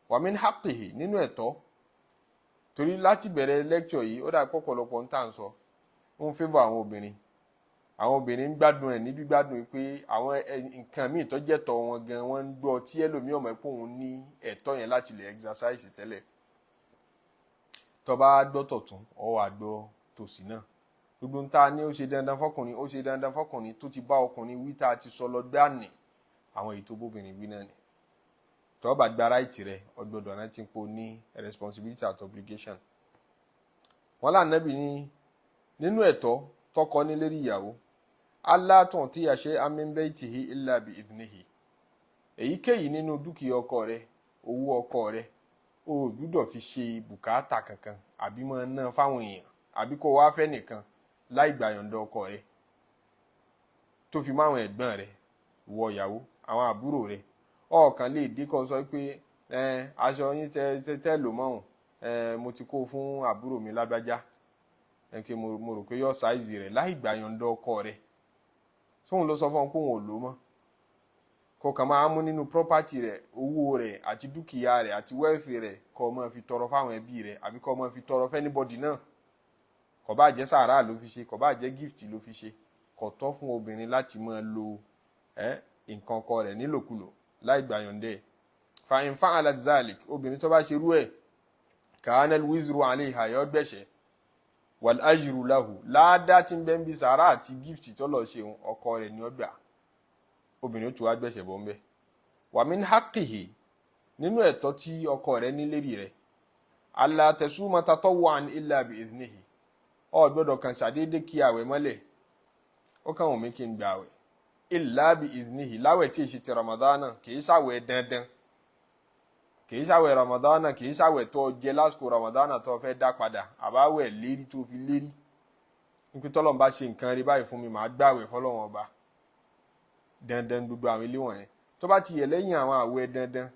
Wa min haqqihi, nínú ẹ̀tọ́, torí láti bẹ̀rẹ̀ lecture yìí ó dà pọ̀pọ̀lọpọ̀ ń tà ń sọ ó ń favour àwọn obìnrin. Àwọn obìnrin ń gbádùn ẹ̀ ní gbígbádùn pé àwọn nǹkan míì tó jẹ́ tọ́ wọn gan wọ́n ń gbọ́ tí ẹlòmíì ọmọ ẹ̀ pé òun ní ẹ̀tọ́ yẹn láti lè exercise tẹ́lẹ̀. Tó bá gbọ́ tọ̀tún, ó wá gbọ́ tòsì náà. Gbogbo ń ta ni ó ṣe dandan fọkùnrin, ó ṣe dandan fọkùnrin tó ti bá ọkùnrin wí tá a ti sọ lọ gbá ní àwọn èyí tó bóbìnrin wí náà ni. Tó bá gba right rẹ, o gbọ́dọ̀ rántí pé o ní responsibility and obligation. Wọn lànàbì ní nínú ẹ̀tọ́ tọkọ ní lérí ìyàwó, alla tu'tiya shay'an min baytihi illa bi idhnihi. Èyíkéyìí nínú dúkìá ọkọ rẹ, owó ọkọ rẹ, o ò gbúdọ̀ fi ṣe bùkátà kankan àbí máa ná fáwọn èèyàn àbí kó wá fẹ́ nìkan láì gbàyànjọ ọkọ rẹ, tó fi máwọn ẹ̀gbọ́n rẹ, ìwọ ìyàwó, àwọn àbúrò rẹ. Ọ̀kan lè dé kó sọ pé aṣọ yín tẹ tẹ tẹ lò mọ́hùn, mo ti kó fún àbúrò mi lágbájá, kí mo rò pé yọ size rẹ̀, láì gbàyànjọ ọkọ rẹ. Tóun ló sọ fún ọ pé òun ò lò mọ́, kó kàn máa mú nínú property rẹ̀, owó rẹ̀ àti dúkìá rẹ̀ àti wealth rẹ̀, kó máa fi tọrọ fáwọn ẹbí rẹ̀ àbí kó máa fi tọrọ fún anybody náà. Kò bá jẹ́ sàárà ló fi ṣe, kò bá jẹ́ gift ló fi ṣe, kò tọ́ fún obìnrin láti máa lo nǹkan ọkọ rẹ̀ nílòkulò láì gbàyànjẹ. Fa in fa'alat zalik, obìnrin tó bá ṣerú ẹ̀, kana al-wizru alayha, yọ gbẹ̀ṣẹ̀, wal ajru lahu, láàdá tí ń bẹ́ ń bí sàárà àti gift tó lọ ṣeun, ọkọ rẹ̀ ni ó gbà, obìnrin ó tún wá gbẹ̀ṣẹ̀ bọ́ ń bẹ́. Wa min haqqihi, nínú ẹ̀tọ́ tí ọkọ rẹ̀ ní lérí rẹ̀, alla tasuma tatawwu'an illa bi idhnihi. Ọ gbọ́dọ̀ kàn ṣàdédé kí àwẹ̀ mọ́lẹ̀, ó kàn wọ́n mí kí n gbà àwẹ̀, illa bi idhnihi, láwẹ̀ tí èsì ti Ramadana, kì í ṣàwẹ̀ dandan, kì í ṣàwẹ̀ Ramadana, kì í ṣàwẹ̀ tó jẹ lásìkò Ramadana tó fẹ́ dá padà, àbáwẹ̀ lérí tó fi lérí nípa tọ́lọ́run bá ṣe nǹkan rí báyìí fún mi, màá gbàwẹ̀ fọlọ́run ọba. Dandan gbogbo àwọn ilé wọ̀nyẹn tó bá ti yẹ lẹ́yìn àwọn àwẹ̀ dandan,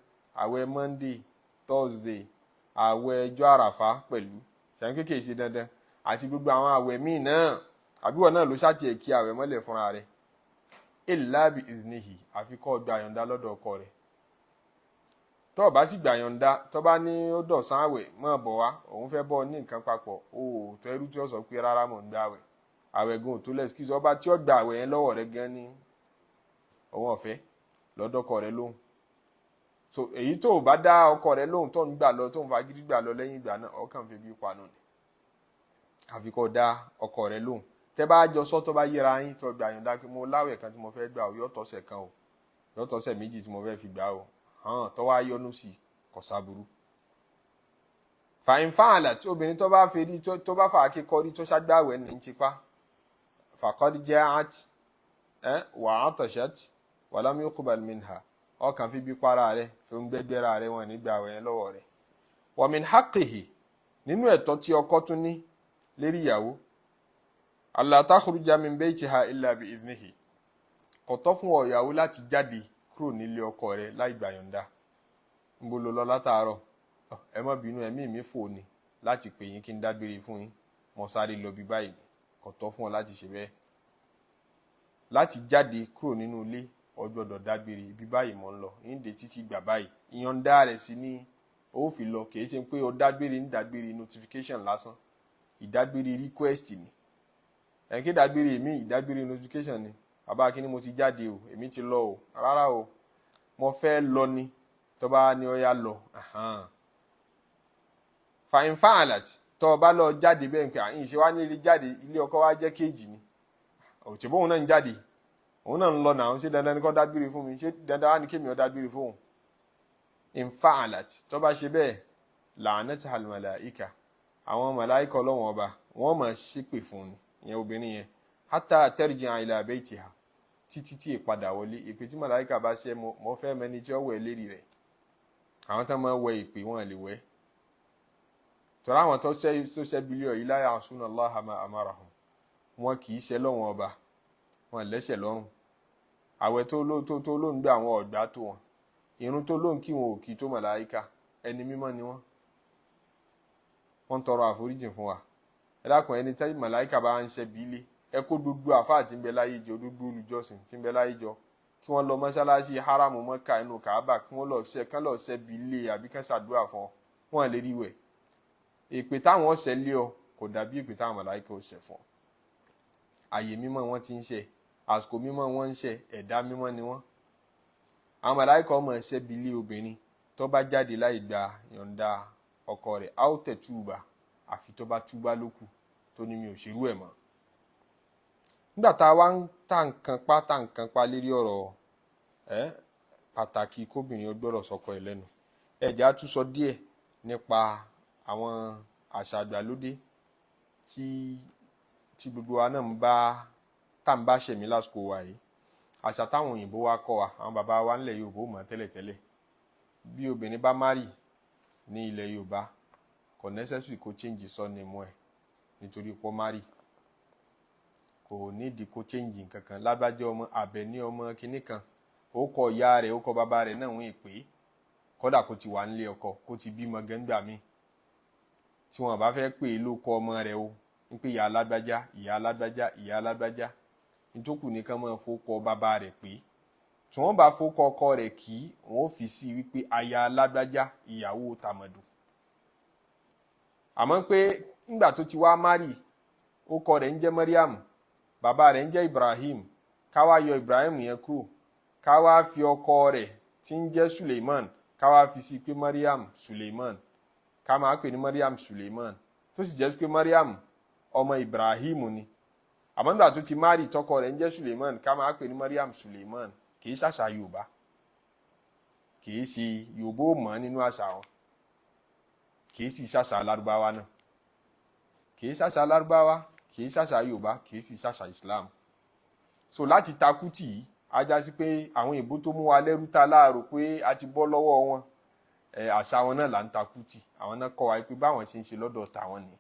àwẹ̀ Monday, Thursday, àwẹ̀ ọjọ́ Àràfá pẹ̀lú ṣàn kékeré ṣe dandan, àti gbogbo àwọn àwẹ̀ míì náà, àbíwọ̀ náà ló ṣàtì ẹ̀ kí àwẹ̀ mọ́lẹ̀ fúnra rẹ̀, illa bi iznihi, àfi kó gba yọ̀ǹda lọ́dọ̀ ọkọ rẹ̀. Tó o bá sì gbà yọ̀ǹda, tó bá ní ó dọ̀sán àwẹ̀ mọ́ bọ̀ wá, òun fẹ́ bọ́ ní nǹkan papọ̀, o ò tó ẹrú tí ó sọ pé rárá, mò ń gbà àwẹ̀. Àwẹ̀ gan ò tó lẹ́sìkìsì. Ọba tí ó gba àwẹ̀ yẹn lọ́wọ́ rẹ̀ gan ní òun ọ̀fẹ́ lọ́dọ́kọ rẹ̀ lóhùn. So èyí tó o bá dá ọkọ rẹ̀ lóhùn, tó ń gbà lọ, tó ń fagídí gbà lọ, lẹ́yìn ìgbà náà ọkàn fi bí panu ni. Àfi kó dá ọkọ rẹ̀ lóhùn, tẹ́ bá jọ sọ, tó bá yẹra yín, tó gbà yọ̀ǹda pé mo láwẹ̀ kan tí mo fẹ́ gbà o, yóò tọ́sẹ̀ kan o, yóò tọ́sẹ̀ 2 tí mo fẹ́ fi gbà o, hàn tó wá yọnu sí, kò sábúrú. Fa in fa'ala, tí obìnrin tó bá feri tó bá fà á kíkọrí tó ṣàgbàwẹ̀ ní tipa, faqad ja'at wa 'atashat wa lam yuqbal minha, ọkàn fi bí para rẹ̀ fi ń gbẹgbẹ́ra rẹ̀, wọn nígbà àwẹ̀ yẹn lọ́wọ́ rẹ̀. Wa min haqqihi, nínú ẹ̀tọ́ tí ọkọ tún ní lérí ìyàwó, alla takhruja min baytiha illa bi idhnihi. Kò tọ́ fún ìyàwó láti jáde kúrò nílé ọkọ rẹ̀ láì gbà yọ̀ǹda. Ń bo lo lọ látàárọ̀? Ẹ má bínú, ẹ̀mí mi fò ní láti pè yín kí n dágbére fún yín, mo sáré lọ bí báyìí. Kò tọ́ fún ọ láti ṣe bẹ́ẹ̀, láti jáde kúrò nínú ilé. Ọ gbọ́dọ̀ dágbére, ibi báyìí mo ń lọ, ń dé títí gbà báyìí. Ìyọ̀ǹda rẹ̀ sí ní ó fi lọ. Kì í ṣe pé o dágbére ń dágbére notification lásán, ìdágbére request ni. Ẹ̀ kí ìdágbére mi, ìdágbére notification ni, bàbá kí ni mo ti jáde o, èmi ti lọ o. Rárá o, mo fẹ́ lọ ni. Tó bá ní ó yá lọ, fa in fa'alat, tó o bá lọ jáde bẹ́ẹ̀ pé àyìn ṣe wá nílé jáde, ilé ọkọ wa jẹ́ kéèjì ni, òtí bóun náà ń jáde, òun náà ń lọ náà, ṣé dandan ni kó dágbére fún mi? Ṣé dandan wá ní kémi ó dágbére fóun? In fa'alat, tó bá ṣe bẹ́ẹ̀, la'anatha al-malaika, àwọn màláìkà Ọlọ́wọ́n ọba wọ́n máa ṣépè fún ni, ìyẹn obìnrin yẹn, hatta tarji'a ila baytiha, títí tí ìpadà wọlé. Ìpè tí màláìkà bá ṣe, mo fẹ́ mẹni tí ó wẹ̀ lérí rẹ̀. Àwọn tó máa wẹ ìpè, wọn lè wẹ̀, tọ́lá àwọn tó ṣẹ́ bílíọ̀ yìí, la ya'suna Allaha ma amarahum, wọn kì í ṣe lọ́wọ́n ọba, wọn lẹ́sẹ̀ lọ́rùn. Àwẹ̀ tó ló tó tó ló ń gbé, àwọn ọ̀gbá tó wọn, irun tó ló ń kí, wọn ò kí tó màláìka. Ẹni mímọ́ ni wọ́n, wọ́n tọrọ àforíjì fún wa. Ẹ dákun, ẹni tí màláìka bá ń ṣe bílé, ẹ kó gbogbo àfáà tí ń bẹ láyé jọ, gbogbo olùjọsìn tí ń bẹ láyé jọ, kí Kí wọ́n lọ mọ́ṣáláṣí haramu Mọ́kà inú Kàábà, kí wọ́n lọ ṣe kán lọ ṣe bí ilé àbí kán ṣàdúrà fún ọ, wọ́n lè rí wẹ̀. Èpè táwọn ọ̀sẹ̀ lé ọ kò dàbí èpè táwọn màláíkà ó ṣẹ̀ fún ọ. Àyè mímọ́ wọn ti ń ṣe, àsìkò mímọ́ wọn ń ṣe, ẹ̀dá mímọ́ ni wọ́n. Àwọn màláíkà ọmọ ẹ̀ṣẹ́ bí ilé obìnrin tó bá jáde láì gba yọ̀ǹda ọkọ rẹ̀, á ó tẹ̀ túbà, àfi tó bá túbà lókù tó ní mi ò ṣerú ẹ̀ mọ́. Nígbà tá a wá ń ta nǹkan pa lérí ọ̀rọ̀ ẹ̀ pàtàkì kóbìnrin ó gbọ́dọ̀ sọkọ ẹ̀ lẹ́nu, ẹ̀jẹ̀ á tún sọ díẹ̀ nípa àwọn àṣà àgbàlódé tí gbogbo wa náà ń bá tá ń bá ṣẹ̀mí lásìkò wa yìí. Àṣà táwọn òyìnbó wa kọ́ wa, àwọn bàbá wa ńlẹ̀ Yorùbá ò mọ̀ tẹ́lẹ̀tẹ́lẹ̀. Bí obìnrin bá márì ní ilẹ̀ Yorùbá, kò necessary kó change surname ẹ̀ nítorí pé ó márì, kò nídìí kó change nǹkankan. Lágbájá ọmọ Àbẹ̀ní ọmọ kinní kan, ó kọ ìyá rẹ̀, ó kọ bàbá rẹ̀ náà wọ́n pè é, kódà kó ti wà nílé ọkọ, kó ti bímọ gẹ́ngbà míì. Tí wọn bá fẹ́ pè é ló kọ ọmọ rẹ̀ o, ń pè ìyá alágbájá, ìyá alágbájá, ìyá alágbájá, nítòkù nìkan máa fowókọ bàbá rẹ̀ pé. Tí wọ́n bá fowókọ ọkọ rẹ̀ kí wọ́n ó fi sí wípé aya alágbájá, ìyàwó tàmọ̀dù. Àmọ́ pé nígbà tó ti wá márì, ọkọ rẹ̀ ń jẹ́ Mariam, bàbá rẹ̀ ń jẹ́ Ibrahim, ká wá yọ Ibrahim yẹn kúrò, ká wá fi ọkọ rẹ̀ tí ń jẹ́ Suleiman, ká wá fi sí pé Mariam Suleiman, ká máa pè ní Mariam Suleiman, tó sì jẹ́ pé Mariam ọmọ Ibrahim ni. Àmọ́ nígbà tó ti márì tọkọ rẹ̀ ń jẹ́ Suleiman, ká máa pè ní Mariam Suleiman. Kì í ṣàṣà Yorùbá, kì í ṣe Yorùbá ò mọ̀ nínú àṣà wọn, kì í sì ṣàṣà Lárúbáwá náà, kì í ṣàṣà Lárúbáwá, kì í ṣàṣà Yorùbá, kì í sì ṣàṣà Islam. So láti takú tì í, a já sí pé àwọn òyìnbó tó mú wa lẹ́rú ta láàrò pé a ti bọ́ lọ́wọ́ wọn, àṣà wọn náà là ń takú tì. Àwọn náà kọ́ wa pé báwọn ṣe ń ṣe lọ́dọ̀ tàwọn ni,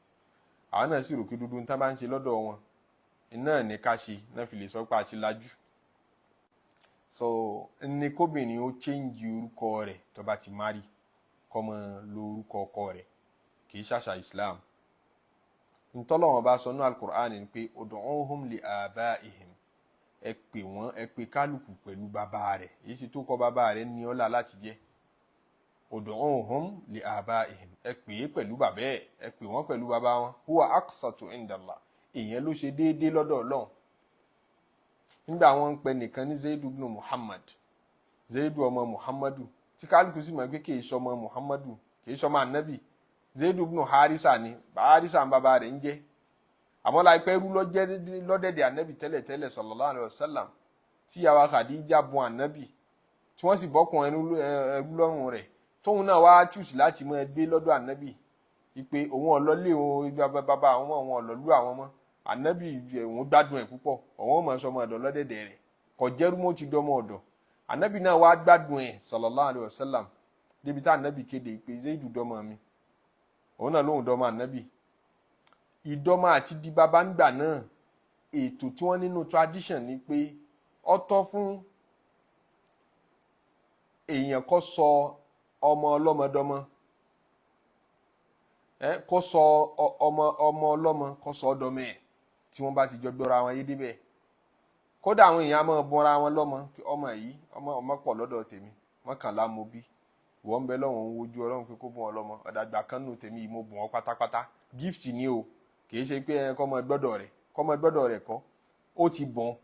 àwọn náà sì rò pé dúdú tán bá ń ṣe lọ́dọ̀ wọn náà ní ká ṣe náà fi lè sọ pé a ti lajú. So ní kóbìnrin ó change orúkọ rẹ̀ tó bá ti márì, kó máa lo orúkọ ọkọ rẹ̀, kì í ṣàṣà Islam. Ntọ́lọ́wọ́n bá sọ ní Al-Qur'an ni pé ud'uhum li abaihim, ẹ pè wọ́n, ẹ pè kálukú pẹ̀lú bàbá rẹ̀, èyí sì tó kọ bàbá rẹ̀ ní ọlá láti jẹ́. Ud'uhum li abaihim, ẹ pè é pẹ̀lú bàbá ẹ̀, ẹ pè wọ́n pẹ̀lú bàbá wọn. Huwa aqsatu indallah, èèyàn ló ṣe déédéé lọ́dọ̀ Ọlọ́run. Nígbà wọn ń pè nìkan ní Zaidu ibn Muhammad, Zaidu ọmọ Muhammadu, tí kálukú sì mọ̀ pé kì í ṣọmọ Muhammadu, kì í ṣọmọ anabi. Zaidu ibn Harisa ni, Harisa ń bàbá rẹ̀ ń jẹ́. Àmọ́ láìpẹ́ rú lọ́dẹ̀dẹ̀ anabi tẹ́lẹ̀tẹ́lẹ̀ sallallahu alayhi wa sallam, tí yàwá Khadija bùn anabi, tí wọ́n sì bọ́kùn ẹrú lọ́rùn rẹ̀, tóun náà wá chúùsì láti máa gbé lọ́dọ̀ anabi, ìpè òun ọ̀lọ́lé òun bàbá àwọn ọmọ òun ọ̀lọ́lú àwọn ọmọ anabi, òun gbádùn ẹ̀ púpọ̀, òun ọmọ sọmọ ọ̀dọ̀ lọ́dẹ̀dẹ̀ rẹ̀, kò jẹ́rú mọ́ ti dọ́mọ ọ̀dọ̀. Anabi náà wá gbádùn ẹ̀ sallallahu alayhi wa sallam, débi tá anabi kéde ìpè Zaidu dọ́mọ mi, òun náà lóhùn dọ́mọ anabi. Ìdọ́mọ àti di bàbá ń gbà náà, ètò tí wọ́n nínú tradition ni pé ó tọ́ fún èèyàn kó sọ ọmọ ọlọ́mọdọ́mọ, kó sọ ọmọ ọlọ́mọ kó sọ ọdọmọ ẹ̀ tí wọ́n bá ti jọ gbọ́ra wọn yé débẹ̀. Kódà àwọn èèyàn á máa bọ́ra wọn lọ́mọ, ọmọ yìí ọmọ pọ̀ lọ́dọ̀ tèmi, mọ́kànlá mo bí, wọ́n ń bẹ lọ́wọ́n ń wojú Ọlọ́run pé kó bùn ọ lọ́mọ, ọ̀dàgbà kan nù tèmi yìí mo bùn ọ pátápátá, gift ni o, kì í ṣe pé ẹ kọ́mọ gbọ́dọ̀ rẹ̀, kọ́mọ gbọ́dọ̀ rẹ̀ kọ́, ó ti bọ̀n,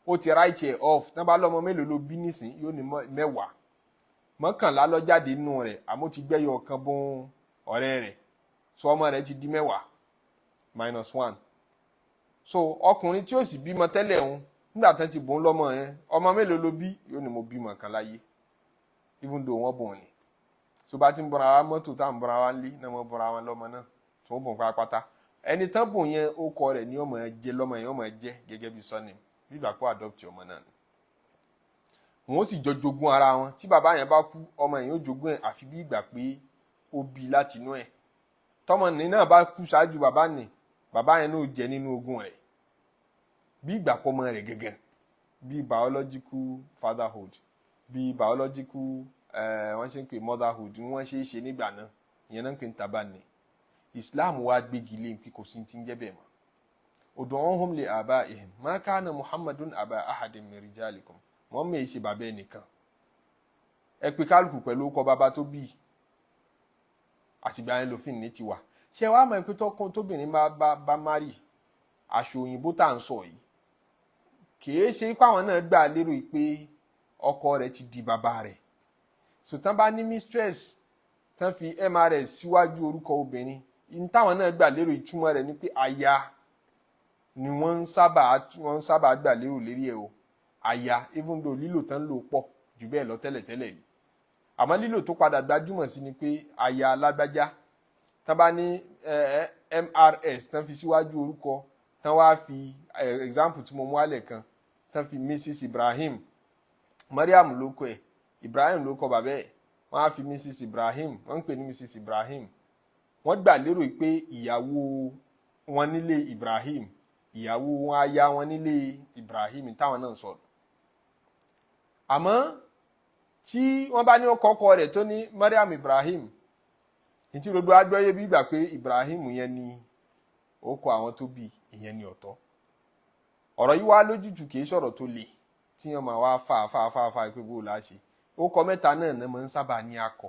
ó ti write ẹ̀ off. Tán bá lọ́mọ mélòó ló bí nísìn, yóò ní mẹ́wàá, mọ́kànlá ló jáde nínú rẹ̀, àmọ́ ti gbẹ́yọ̀ kan bún ọ̀rẹ́ rẹ̀, so ọmọ rẹ̀ ti di mẹ́wàá minus 1. So ọkùnrin tí ó sì bímọ tẹ́lẹ̀ òun, nígbà tán ti bùn lọ́mọ yẹn, ọmọ mélòó ló bí, yóò ní mo bímọ kan láyé, even though wọ́n bùn ni. So bá ti ń bọ́ra wa mọ́tò tá à ń bọ́ra wa ńlé náà, wọ́n bọ́ra wa lọ́mọ náà tó ń bùn pátápátá. Ẹni tán bùn yẹn, ó kọ rẹ̀ ní ọmọ jẹ lọ́mọ yẹn, ọmọ jẹ gẹ́gẹ́ bí surname, bí ìgbà kó adopt ọmọ náà ni. Wọ́n sì jọ jogún ara wọn. Tí bàbá yẹn bá kú, ọmọ yẹn ó jogún ẹ̀, àfi bí ìgbà pé ó bí látinú ẹ̀. Tọmọ ní náà bá kú ṣáájú bàbá ní, bàbá yẹn náà jẹ nínú ogún rẹ̀, bí ìgbà pọ̀ ọmọ rẹ̀ gẹ́gẹ́ bí biological fatherhood, bí biological wọ́n ṣe ń pè motherhood ni wọ́n ṣe é ṣe nígbà náà, ìyẹn náà ń pè ní tabani. Islam wa gbégi lé pé kò sí ti ń jẹ́ bẹ́ẹ̀ mọ́. Ud'uhum li abaihim ma kana Muhammadun aba ahadin min rijalikum Muhammad yìí ṣe bàbá ẹnìkan. Ẹ pè kálukú pẹ̀lú ọkọ bàbá tó bí. Àtìgbà yẹn lòfin ní ti wà. Ṣé wàá mọ̀ pé tọkùn tóbìnrin bá marry, aṣọ òyìnbó tá à ń sọ yìí, kìí ṣe pé àwọn náà gbà lérò pé ọkọ rẹ̀ ti di bàbá rẹ̀. Sòtán bá ní mistress tán fi MRS síwájú orúkọ obìnrin ní, táwọn náà gbà lérò, ìtumọ̀ rẹ̀ ni pé aya ni wọ́n ń sábà gbà lérò lérí ẹ̀ o, aya. Even though lílò tán lò pọ̀ jù bẹ́ẹ̀ lọ tẹ́lẹ̀tẹ́lẹ̀ rí, àmọ́ lílò tó padà gbajúmọ̀ sí ni pé aya alágbájá. Tán bá ní MRS tán fi síwájú orúkọ, tán wá fi example tí mo mú wálẹ̀ kan, tán fi Mrs Ibrahim, Mariam ló kọ ẹ̀, Ibrahim ló kọ bàbá ẹ̀, wọ́n á fi Mrs Ibrahim, wọ́n ń pè ní Mrs Ibrahim, wọ́n gbà lérò pé ìyàwó wọn nílé Ibrahim, ìyàwó wọn, aya wọn nílé Ibrahim táwọn náà sọ̀rọ̀. Àmọ́ tí wọ́n bá ní ọkọ ọkọ rẹ̀ tó ní Mariam Ibrahim, ní tí gbogbo agbọ́yé bí gbà pé Ibrahim yẹn ni ó kọ àwọn tó bí ìyẹn ni ọ̀tọ̀. Ọ̀rọ̀ yìí wá lójútùú, kì í sọ̀rọ̀ tó le tí wọ́n máa wá fà fà fà fà pé bó la ṣe. Ó kọ mẹ́ta náà náà máa ń sábà ní akọ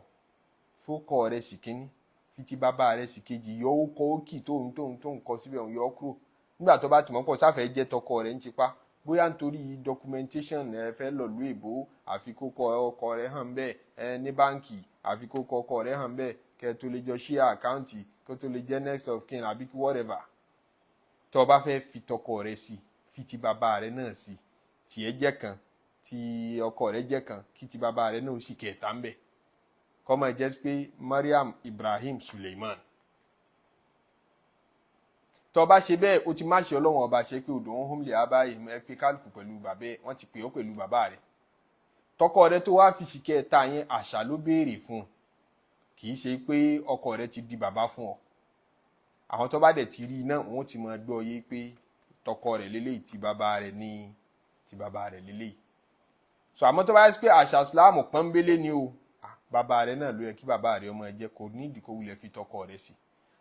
fókọ rẹ̀ sì kínní, fi ti bàbá rẹ̀ sì kejì, yọ ó kọ ókì tóun kọ síbẹ̀, òun yọ ọ́ kúrò. Nígbà tó bá ti mọ̀ pọ̀ sáfẹ́ jẹ́ tọkọ rẹ̀ ń tipa, bóyá nítorí documentation ẹ fẹ́ lọ lú èbó, àfi kó kọ ọkọ rẹ̀ hàn bẹ́ẹ̀, ẹ ní báǹkì, àfi kó kọ ọkọ rẹ̀ hàn bẹ́ẹ̀, kẹ́ tó lè jọ share account, kó tó lè jẹ́ next of kin àbí kí whatever. Tó o bá fẹ́ fi tọkọ rẹ̀ sí, fi ti bàbá rẹ̀ náà sí. Tiẹ̀ jẹ́ kan, ti ọkọ rẹ̀ jẹ́ kan, kí ti bàbá rẹ̀ náà sì kẹta ń bẹ̀, kó máa jẹ́ pé Mariam Ibrahim Suleiman. Tó bá ṣe bẹ́ẹ̀, o ti má ṣe Ọlọ́run Ọba ṣe pé odò ń hómìlì abáyé. Ẹ pé kálukú pẹ̀lú bàbá ẹ, wọ́n ti pè ọ́ pẹ̀lú bàbá rẹ̀. Tọkọ rẹ̀ tó wá fi sìkẹ́ ta yẹn, àṣà ló béèrè fún un, kì í ṣe pé ọkọ rẹ̀ ti di bàbá fún ọ. Àwọn tó bá dẹ̀ ti rí iná, wọn ti máa gbọ́ yé pé tọkọ rẹ̀ lélẹ́yìí, ti bàbá rẹ̀ ní ti bàbá rẹ̀ lélẹ́yìí. So àmọ́ tó bá yẹ pé àṣà Islam pọ́nbélé ni o, bàbá rẹ̀ náà ló yẹ kí bàbá rẹ̀ ọmọ ẹ jẹ́, kò ní ìdí kó wulẹ̀ fi tọkọ rẹ̀ sí.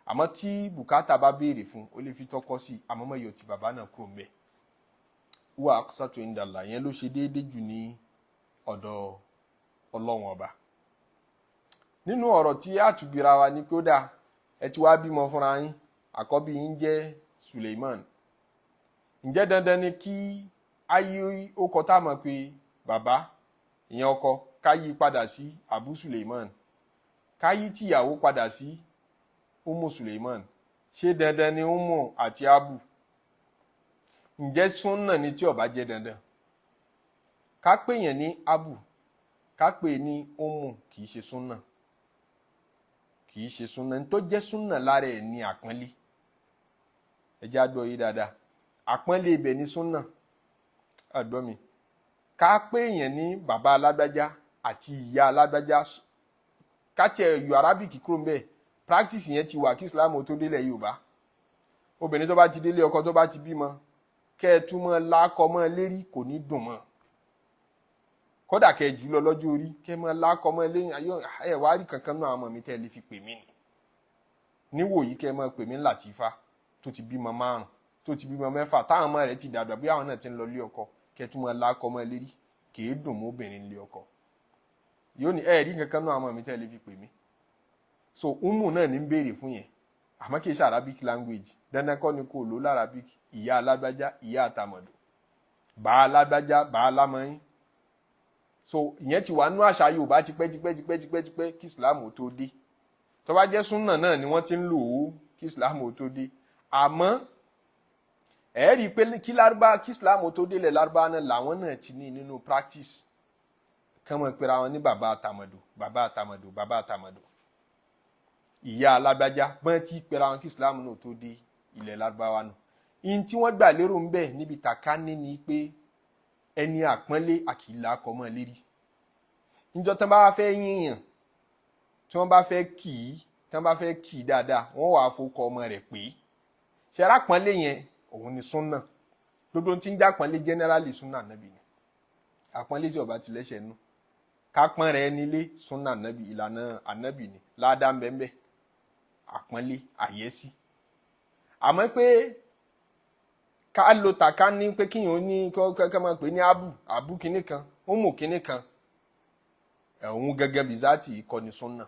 Àmọ́ tí bùkátà bá béèrè fún, ó lè fi tọkọ sí, àmọ́ mọ́ yọ ti bàbá náà kúrò mbẹ́. Wà sátò ìdàlà yẹn ló ṣe déédéé jù ní ọ̀dọ̀ Ọlọ́run Ọba. Nínú ọ̀rọ̀ tí àtúbìra wa ní pé ó dáa, ẹ ti wá bímọ fúnra yín, àkọ́bí yín jẹ́ Suleiman. Ǹjẹ́ dandan ni kí ayé ó kọ tá a mọ̀ pé bàbá ìyẹn ọkọ ká yí padà sí Abu Suleiman, ká yí tìyàwó padà sí Umu Suleiman? Ṣé dandan ni Umu àti Abu? Ǹjẹ́ súnà ni tí ó bá jẹ́ dandan ká pè yẹn ní Abu, ká pè ní Umu? Kì í ṣe súnà, kì í ṣe súnà. Ní tó jẹ́ súnà lára ẹ̀ ní àpọ́nlé. Ẹ jẹ́ àgbọ̀ yìí dáadáa. Àpọ́nlé ibẹ̀ ní súnà. Àgbọ̀ mi, ká pè yẹn ní bàbá alágbájá àti ìyá alágbájá, ká tiẹ̀ yọ Arabic kúrò ń bẹ́ẹ̀, practice yẹn ti wà kí Islam tó délẹ̀ Yorùbá. Obìnrin tó bá ti délé ọkọ, tó bá ti bímọ, kẹ́ ẹ tún mọ́ lákọ mọ́ lérí, kò ní dùn mọ́. Kódà kẹ́ ẹ jù lọ lọ́jọ́ orí, kẹ́ ẹ mọ́ lákọ mọ́ lérí, ayọ́ ẹ wá rí kankan náà, àwọn ọmọ mi tẹ́ ẹ lè fi pè mí ni níwòyí, kẹ́ ẹ mọ́ pè mí Làtífá tó ti bímọ márùn, tó ti bímọ mẹ́fà, táwọn ọmọ rẹ̀ ti dàgbà, bí àwọn náà ti ń lọ lé ọkọ, kẹ́ ẹ tún mọ́ lákọ mọ́ lérí, kì í dùn mọ́ obìnrin lé ọkọ. Yóò ní ẹ rí kankan náà àwọn ọmọ mi tẹ́ ẹ lè fi pè mí. So umu náà ní ń béèrè fún yẹn, àmọ́ kì í ṣe Arabic language. Dandan kọ́ ni kò lò l'Arabic. Ìyá alágbájá, ìyá àtàmọ̀dò, bàá alágbájá, bàá alámọ̀yìn. So ìyẹn ti wà nínú àṣà Yorùbá tipẹ́ tipẹ́ tipẹ́ tipẹ́ tipẹ́ kí Islam ó tó dé. Tó bá jẹ́ súnà náà ni wọ́n ti ń lò ó kí Islam ó tó dé. Àmọ́ ẹ rí i pé kí lárúbá, kí Islam ó tó délẹ̀ lárúbá náà làwọn náà ti ní nínú practice kán mọ̀ pera wọn ní bàbá àtàmọ̀dò, bàbá àtàmọ̀dò, bàbá àtàmọ̀dò, ìyá alágbájá. Bọ́n ti pera wọn kí Islam náà tó dé ilẹ̀ lárúbáwá nù. Ihun tí wọ́n gbà lérò ń bẹ̀ níbi tàkánní ni pé ẹni àpọ́nlé àkìlà kọ́mọ lérí. Níjọ́ tán bá fẹ́ yíyàn, tí wọ́n bá fẹ́ kì í, tí wọ́n bá fẹ́ kì í dáadáa, wọ́n wàá fọkọ ọmọ rẹ̀ pé ṣẹlá pọ́nlé yẹn, òun ni súnà. Gbogbo tí ń já pọ́nlé generally, súnà nàbì ni. Àpọ́nlé tí ó bá ti lẹ́sẹ̀ nú, kápọ́n rẹ̀ nílé, súnà nàbì, ìlànà ànábì ni, ládàá mbẹ́mbẹ́, àpọ́nlé àyẹ́sí. Àmọ́ pé Ká lo tàká ní pé kíyàn ó ní kọ́ máa pè ní abu abu kinní kan, umu kinní kan, òun gẹ́gẹ́ bizati kọ́ ni súnà.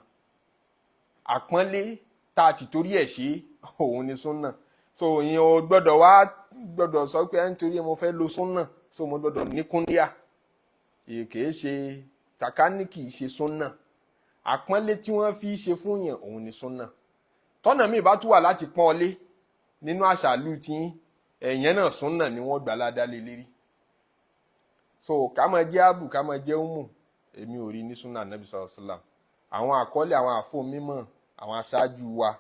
Àpọ́nlé tá a ti torí ẹ̀ ṣe òun ni súnà. So ìyẹn ò gbọ́dọ̀ wá gbọ́dọ̀ sọ pé nítorí mo fẹ́ lo súnà, so mo gbọ́dọ̀ ní kúndíà. Kìí ṣe tàkání, kìí ṣe súnà. Àpọ́nlé tí wọ́n fi ṣe fún yẹn òun ni súnà. Tọ́nà míì bá tún wà láti pọ́n ọ lé nínú àṣà ìlú tí ẹ̀yẹn náà, súnà ni wọ́n gbà ládàá lé lérí. So ká máa jẹ́ abu, ká máa jẹ́ umu, èmi ò rí ní súnà Nabi sallallahu alaihi wasallam. Àwọn àkọọ́lẹ̀ àwọn àfọ mímọ́, àwọn aṣáájú wa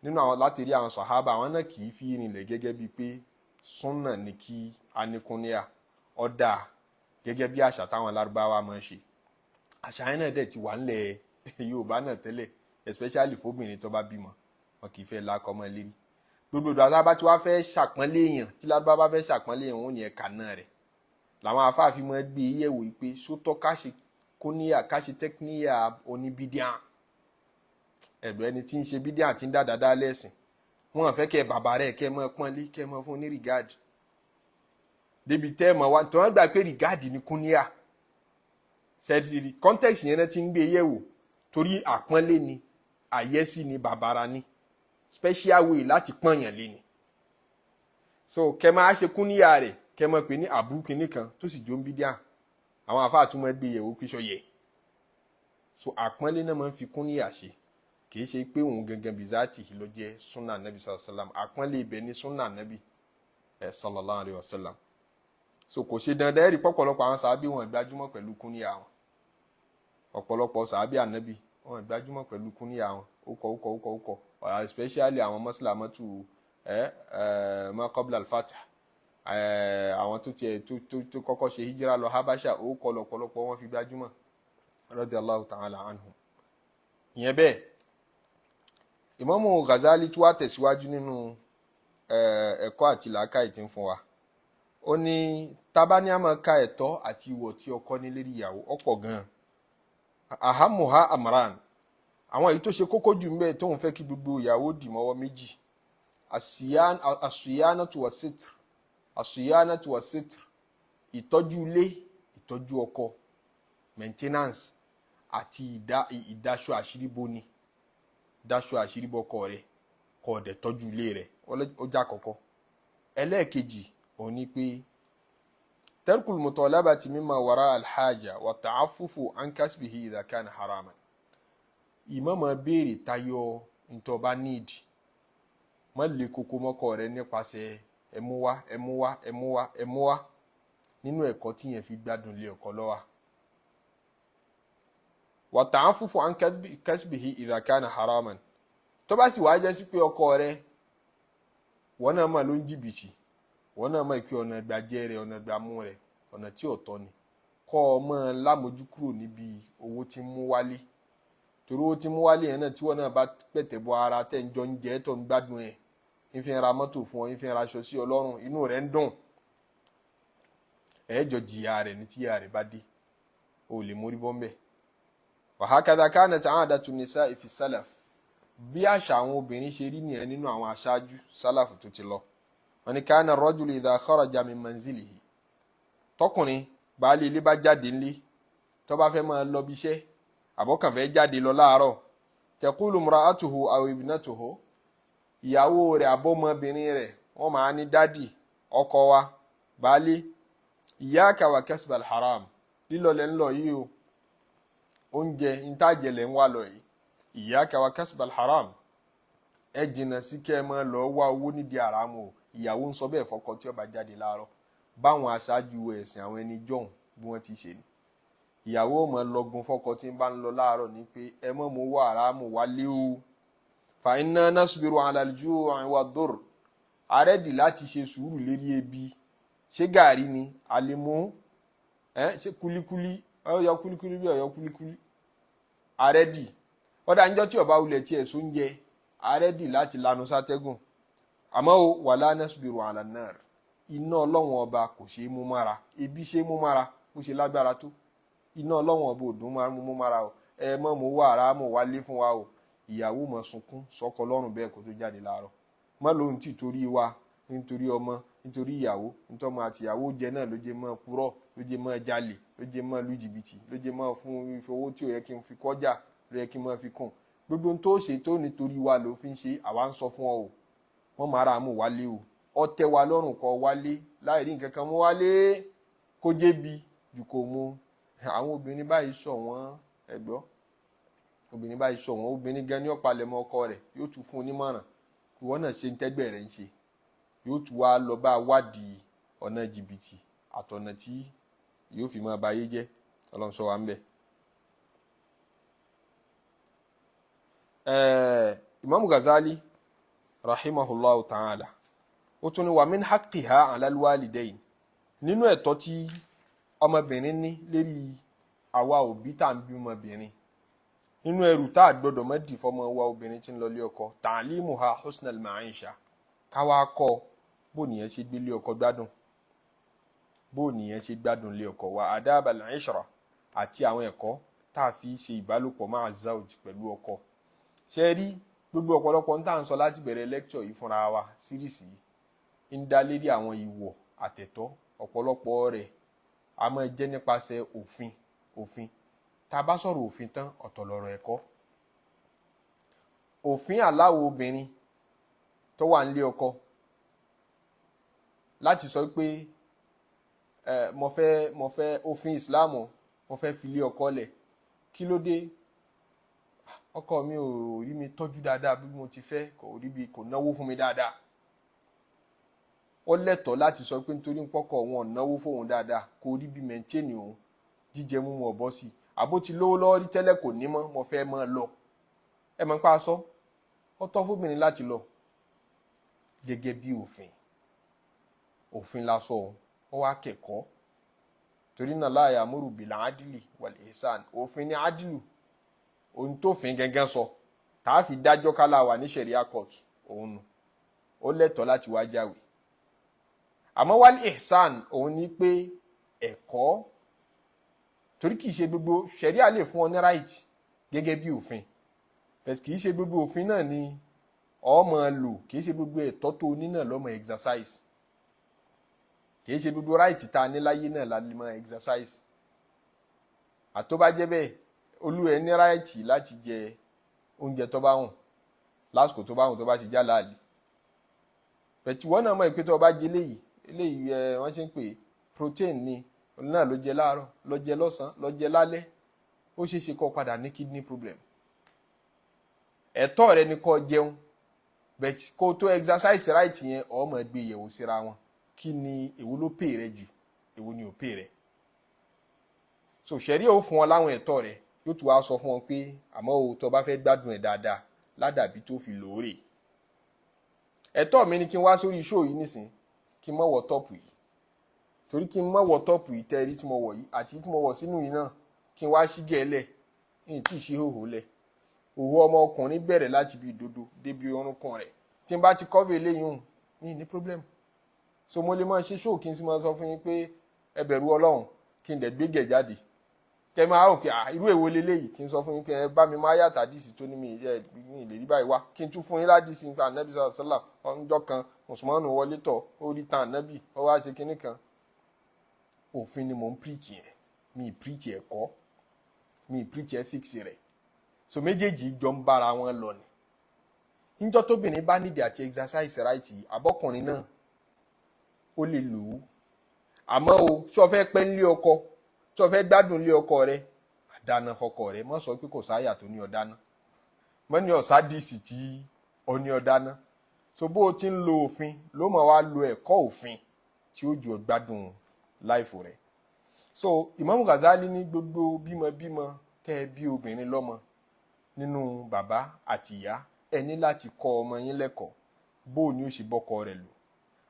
nínú àwọn láti rí àwọn sàhábà, àwọn náà kì í fi rinlẹ̀ gẹ́gẹ́ bíi pé súnà ni kí anikúnníà ọ̀dà gẹ́gẹ́ bí àṣà táwọn Lárúbáwá máa ń ṣe. Àṣà yẹn náà dẹ̀ ti wà ńlẹ̀ Yorùbá náà tẹ́lẹ̀, especially fóbìnrin tó bá bímọ, wọn kì í fẹ́ lákọ mọ́ lérí. Gbogbo ìgbà tá a bá ti wá fẹ́ ṣàpọ́nlé èèyàn, tí Lárúbáwá bá fẹ́ ṣàpọ́nlé èèyàn, wọn ò ní ẹ̀ka náà rẹ̀ làwọn afáàfin máa gbé yẹ̀wò pé sótọ́ ká ṣe kóníyà, ká ṣe tẹ́kíníyà oníbídíà. Ẹ̀dọ̀ ẹni tí ń ṣe bídíà tí ń dá dáadáa lẹ́sìn, wọn fẹ́ kẹ́ bàbá rẹ̀, kẹ́ mọ́ pọ́nlé, kẹ́ mọ́ fún ní regard débi tẹ́ mọ́ wa tí wọ́n gbà pé regard ní kúníyà sẹ́ẹ̀sì. Context yẹn náà ti ń gbé yẹ̀wò torí àpọ́nlé ni, àyẹ́sí ni, bàbàrà ni, special way láti pọ́nyàn lé ni. So kẹ́ máa ṣe kúníyà rẹ̀, kẹ́ mọ́ pé ní àbú kinní kan tó sì jó ń bídíà, àwọn àfáà tún mọ́ gbé yẹ̀wò píṣọ yẹ. So àpọ́nlé náà máa ń fi kúníyà ṣe, kì í ṣe pé òun gangan bizati ló jẹ́ sunna Nabi sallallahu alayhi wa sallam. Àpọ́nlé ibẹ̀ ní sunna Nabi sallallahu alayhi wa sallam. So kò ṣe dandan. Ẹ̀rí pọ̀pọ̀lọpọ̀ àwọn sàábì wọn gbajúmọ̀ pẹ̀lú kúníyà wọn. Ọ̀pọ̀lọpọ̀ sàábì ànábì wọn gbajúmọ̀ pẹ̀lú kúníyà wọn. Ókọ ókọ ókọ ókọ, especially àwọn mọ́sálàmọ́tù ẹ ẹ ma qabla al-fath, àwọn tó tiẹ̀ tó kọ́kọ́ ṣe hijira lọ Habasha, ókọ lọ́pọ̀lọpọ̀ wọn fi gbajúmọ̀, radiyallahu ta'ala anhum. Ìyẹn bẹ́ẹ̀. Ìmámù Ghazali tí wàá tẹ̀síwájú nínú ẹ̀kọ́ àti làákàyè tí ń fún wa. Ó ní tábání àmọ́ ka ẹ̀tọ́ àti ìwọ̀ tí ọkọ ní lérí ìyàwó ọ̀pọ̀ gan-an. Ahamuha amran, àwọn èyí tó ṣe kókó jù ńbẹ tóun fẹ́ kí gbogbo ìyàwó dì mọ́wọ́ méjì: asiyanatu wa sitr, asiyanatu wa sitr, ìtọ́jú ilé, ìtọ́jú ọkọ, maintenance, àti ìdáṣọ àṣírí boni, dáṣọ àṣírí bọkọ rẹ, kó o dẹ̀ tọ́jú ilé rẹ, ó já kọ́kọ́. Ẹlẹ́ẹ̀kejì òun ni pé tarkul mutalabati mimma wara alhaja wa ta'affufu an kasbihi idha kana haraman. Ìmọ̀mọ̀ béèrè tayọ ntọ́ba need, má lè koko mọ́kọ rẹ nípasẹ̀ ẹmú wá, ẹmú wá, ẹmú wá, ẹmú wá. Nínú ẹ̀kọ́ tí yẹn fi gbádùn lé ọkọ lọ́wọ́, wa ta'affufu an kasbihi idha kana haraman. Tó bá sì wá jẹ́ sí pé ọkọ rẹ, wọ́n náà mà ló ń jìbìtì, wọ́n náà mọ̀ pé ọ̀nà ìgbàjẹ́ rẹ̀, ọ̀nà ìgbàmú rẹ̀, ọ̀nà tí ò tọ́ ni, kọ́ ọ mọ́ lámojú kúrò níbi owó tí ń mú wálé. Torí owó tí ń mú wálé yẹn náà, tí wọ́n náà bá pẹ̀tẹ̀ bọ ara tẹ̀ ń jọ ń jẹ́ tó ń gbádùn ẹ̀, ń fi ra mọ́tò fún ọ, ń fi ra aṣọ sí Ọlọ́run, inú rẹ̀ ń dùn, ẹ̀ẹ́jọ jìyà rẹ̀ ní tíyà rẹ̀ bá dé, o lè mórí bọ́ mbẹ́. Wahakadha kanat aadatu nisa'i fi salaf, bí àṣà àwọn obìnrin ṣe rí nìyẹn nínú àwọn aṣáájú sálàfù tó ti lọ. Wọ́n ní kana rajulu idha kharaja min manzilihi, tọkùnrin baálé ilé bá jáde ńlé, tó bá fẹ́ máa lọ bí iṣẹ́, àbọ̀kàn fẹ́ jáde lọ láàárọ̀, taqulu imra'atuhu aw ibnatuhu, ìyàwó rẹ̀ àbọ̀mọbìnrin rẹ̀, wọ́n máa ní, "Daddy, ọkọ wa, baálé, iyyaka wa kasbal haram, lílọ lẹ́ ń lọ yìí o, oúnjẹ ntàjẹlẹ̀ ń wà lọ yìí. Iyyaka wa kasbal haram, ẹ jìnnà sí kẹ́ ẹ máa lọ wá owó nídìí àràmù o." Ìyàwó ń sọ bẹ́ẹ̀ fọ́kọ tí ó bá jáde láàárọ̀. Báwọn aṣáájú ẹ̀sìn, àwọn ẹni jọ̀hún, bí wọ́n ti ṣe ni. Ìyàwó máa lọgun fọ́kọ tí ń bá ń lọ láàárọ̀ ní pé ẹ mọ̀ mú wá àràmù wálé o. Fa inna nasbiru ala al-ju'i wa dur, a ready láti ṣe sùúrù lérí ebi. Ṣé gàrí ni àlèmú ẹ, ṣé kulikuli ọyọ, kulikuli bí ọyọ kulikuli, a ready. Ọ̀dà níjọ́ tí ọba wulẹ̀ tiẹ̀ sóúnjẹ, a ready láti lanu sátẹ́gùn. Àmọ́ o, wala nasbiru ala nar, iná Ọlọ́wọ́n Ọba kò ṣeé mú mára. Ebi ṣe é mú mára bó ṣe lágbára tó, iná Ọlọ́wọ́n Ọba ò dùn mú mára o. Ẹ mọ́ mú wá àràmù wálé fún wa o. Ìyàwó mọ̀ sunkún sọ́kọ lọ́rùn bẹ́ẹ̀ kó tó jáde láàárọ̀. Má lóhun tí torí wa, nítorí ọmọ, Nítorí ìyàwó, nítorí ọmọ àti ìyàwó jẹ náà ló jẹ mọ́ purọ́, ló jẹ mọ́ jalè, ló jẹ mọ́ lu jìbìtì, ló jẹ mọ́ fún ìfowó tí ò yẹ kí n fi kọjá, ló yẹ kí n máa fi kùn. Gbogbo tó ṣe tó nítorí wa ló fi ń ṣe. Àwa ń sọ fún ọ o, wọ́n máa ra mú wálé o. Ọtẹ wa lọ́rùn kọ wálé láì rí nǹkan kan mú wálé, kó jẹ́bi jù kò mú. Àwọn obìnrin báyìí sọ wọ́n, ẹ̀gbọ́ obìnrin báyìí sọ wọ́n. Obìnrin gan ní ọ̀pálẹ̀mọ́ ọkọ rẹ̀, yóò tún fún un nímọ̀ràn, ìwọ náà ṣe ń tẹ́gbẹ́ rẹ̀ ń ṣe, yóò tún wá lọ bá wádìí ọ̀nà jìbìtì àtọ̀nà tí yóò fi máa bayé jẹ́. Ọlọ́run sọ wa ń bẹ̀. Imam Ghazali rahimahullahu ta'ala, ó tún ní wa min haqqiha ala alwalidayn, nínú ẹ̀tọ́ tí ọmọbìnrin ní lérí àwa òbí tá à ń bí ọmọbìnrin, nínú ẹrù tá a gbọdọ̀ má dì fọmọ wa obìnrin tí ń lọ lé ọkọ, ta'limuha husnal ma'isha, káwá kọ́ bó nìyẹn ṣe gbélé ọkọ gbádùn, bó nìyẹn ṣe gbádùn lé ọkọ, wa adabal ishra, àti àwọn ẹ̀kọ́ tá a fi ṣe ìbálòpọ̀ ma'a zawj, pẹ̀lú ọkọ. Ṣe rí gbogbo ọ̀pọ̀lọpọ̀ ń tà ń sọ láti bẹ̀rẹ̀ lẹ́kṣọ̀ yìí fúnra wa, síríìsì yìí ń dá lérí àwọn ìwọ̀ àtẹ̀tọ́. Ọ̀pọ̀lọpọ̀ rẹ̀ a máa jẹ́ nípasẹ̀ òfin. Òfin tá a bá sọ̀rọ̀ òfin tán, ọ̀tọ̀ lọ̀rọ̀ ẹ̀kọ́. Òfin aláwọ̀ obìnrin tó wà nílé ọkọ láti sọ pé ẹ mo fẹ́ òfin ìsìláàmù, mo fẹ́ fi lé ọkọ lẹ̀. Kí ló dé? Ọkọ mi ò rí mi tọ́jú dáadáa bí mo ti fẹ́, kò rí bí kò náwó fún mi dáadáa. Ó lẹ́tọ̀ọ́ láti sọ pé nítorí pọ́kọ wọn náwó fóun dáadáa, kò rí bí mẹ́ńtẹ́ẹ̀nì òun, jíjẹ múmu ọ̀bọ sí i, àbó ti lówó lọ́wọ́ rí tẹ́lẹ̀ kò ní mọ́, mo fẹ́ mọ́ lọ. Ẹ mọ̀ pa sọ, ó tọ́ fóbìnrin láti lọ gẹ́gẹ́ bí òfin. Òfin la sọ òun, ó wá kẹ́kọ̀ọ́. Torí náà la ya'muru bil adli wal ihsan, òfin ní adilu, ohun tó fin gẹ́gẹ́ sọ tá a fi dájọ́ kálá wà ní sharia court, òun nù ó lẹ́tọ̀ọ́ láti wá jáwé. Àmọ́ wal ihsan, òun ní pé ẹ̀kọ́, torí kìí ṣe gbogbo sharia lè fún ọ ní right gẹ́gẹ́ bí òfin, but kìí ṣe gbogbo òfin náà ni ọ máa lò, kìí ṣe gbogbo ẹ̀tọ́ tó ní náà lọ́mọ exercise, kìí ṣe gbogbo right tá a ní láyé náà la lè máa exercise. Àtọ́bàjẹ́ bẹ́ẹ̀, olúwẹ̀ ní right láti jẹ oúnjẹ tó bá wùn lásìkò tó bá wùn, tó bá ti já láàlì. Bẹ̀tì wọ́n náà mọ̀ pé tó bá jẹ eléyìí, eléyìí ẹ wọ́n ṣe ń pè protein ni náà ló jẹ láàárọ̀, ló jẹ lọ́sàn-án, ló jẹ lálẹ́, ó ṣeé ṣe kó padà ní kidney problem. Ẹ̀tọ́ rẹ ni kó jẹun, bẹ̀tì kó tó exercise right yẹn, ó máa gbé yẹ̀wò síra wọn. Kí ni èwo ló pè rẹ jù, èwo ni ò pè rẹ? So ṣẹ̀rí ò fún ọ láwọn ẹ̀tọ́ rẹ, yóò tún wá sọ fún ọ pé àmọ́ o tó bá fẹ́ gbádùn ẹ̀ dáadáa ládàbí tó fi lóore. Ẹ̀tọ́ mi ni kí n wá sórí show yìí nísìn, kí n má wọ top yìí, torí kí n má wọ top yìí tẹ́ rí tí mo wọ̀ yìí àti tí mo wọ̀ sínú yìí náà, kí n wá sí gẹ̀ẹ́lẹ̀ ní tí ì ṣe hòhò lẹ̀. Òhò ọmọkùnrin bẹ̀rẹ̀ láti ibi ìdodo débi orúnkún rẹ̀. Tí n bá ti cover eléyìí hùn ní ní problem. So mo lè máa ṣe show, kí n sì máa sọ fún yín pé ẹ bẹ̀rù Ọlọ́run, kí n dẹ̀ gbégẹ̀ jáde, kẹ máa rò pé irú èwo leléyìí. Kí n sọ fún yín pé ẹ bá mi máa yàtà díìsì tó ní mi ẹ mi lè rí báyìí wá, kí n tún fún yín ládìsí nípa ànábì sọ̀rọ̀ sọ́là. Ọjọ́ kan mùsùlùmánù wọlé tọ̀, ó rí tan ànábì, ó wá ṣe kinní kan. Òfin ni mò ń preach yẹn, mi ì preach ẹ̀kọ́, mi ì preach ethics rẹ̀. So méjèèjì jọ ń bára wọn lọ ni. Níjọ́ tóbìnrin bá nídìí àti exercise right yìí, àbọ́kùnrin náà ó lè lò ó. Àmọ́ o ṣé o fẹ́ pẹ́ nílé ọkọ, tí o fẹ́ gbádùn ilé ọkọ rẹ, dáná fọkọ rẹ. Mọ sọ pé kò sáyà tó ní ọ dáná mọ ní ọ̀sá díìsì tí ọ ní ọ dáná. So bó o ti ń lo òfin ló mọ̀ wá lo ẹ̀kọ́ òfin tí ó jù ọ gbádùn láìfò rẹ. So Imam Ghazali ní gbogbo bímọbímọ tẹ́ ẹ bí obìnrin lọ́mọ nínú bàbá àti ìyá, ẹ ní láti kọ́ ọmọ yín lẹ́kọ̀ọ́ bó o ní ó ṣe bọ́kọ rẹ̀ lò.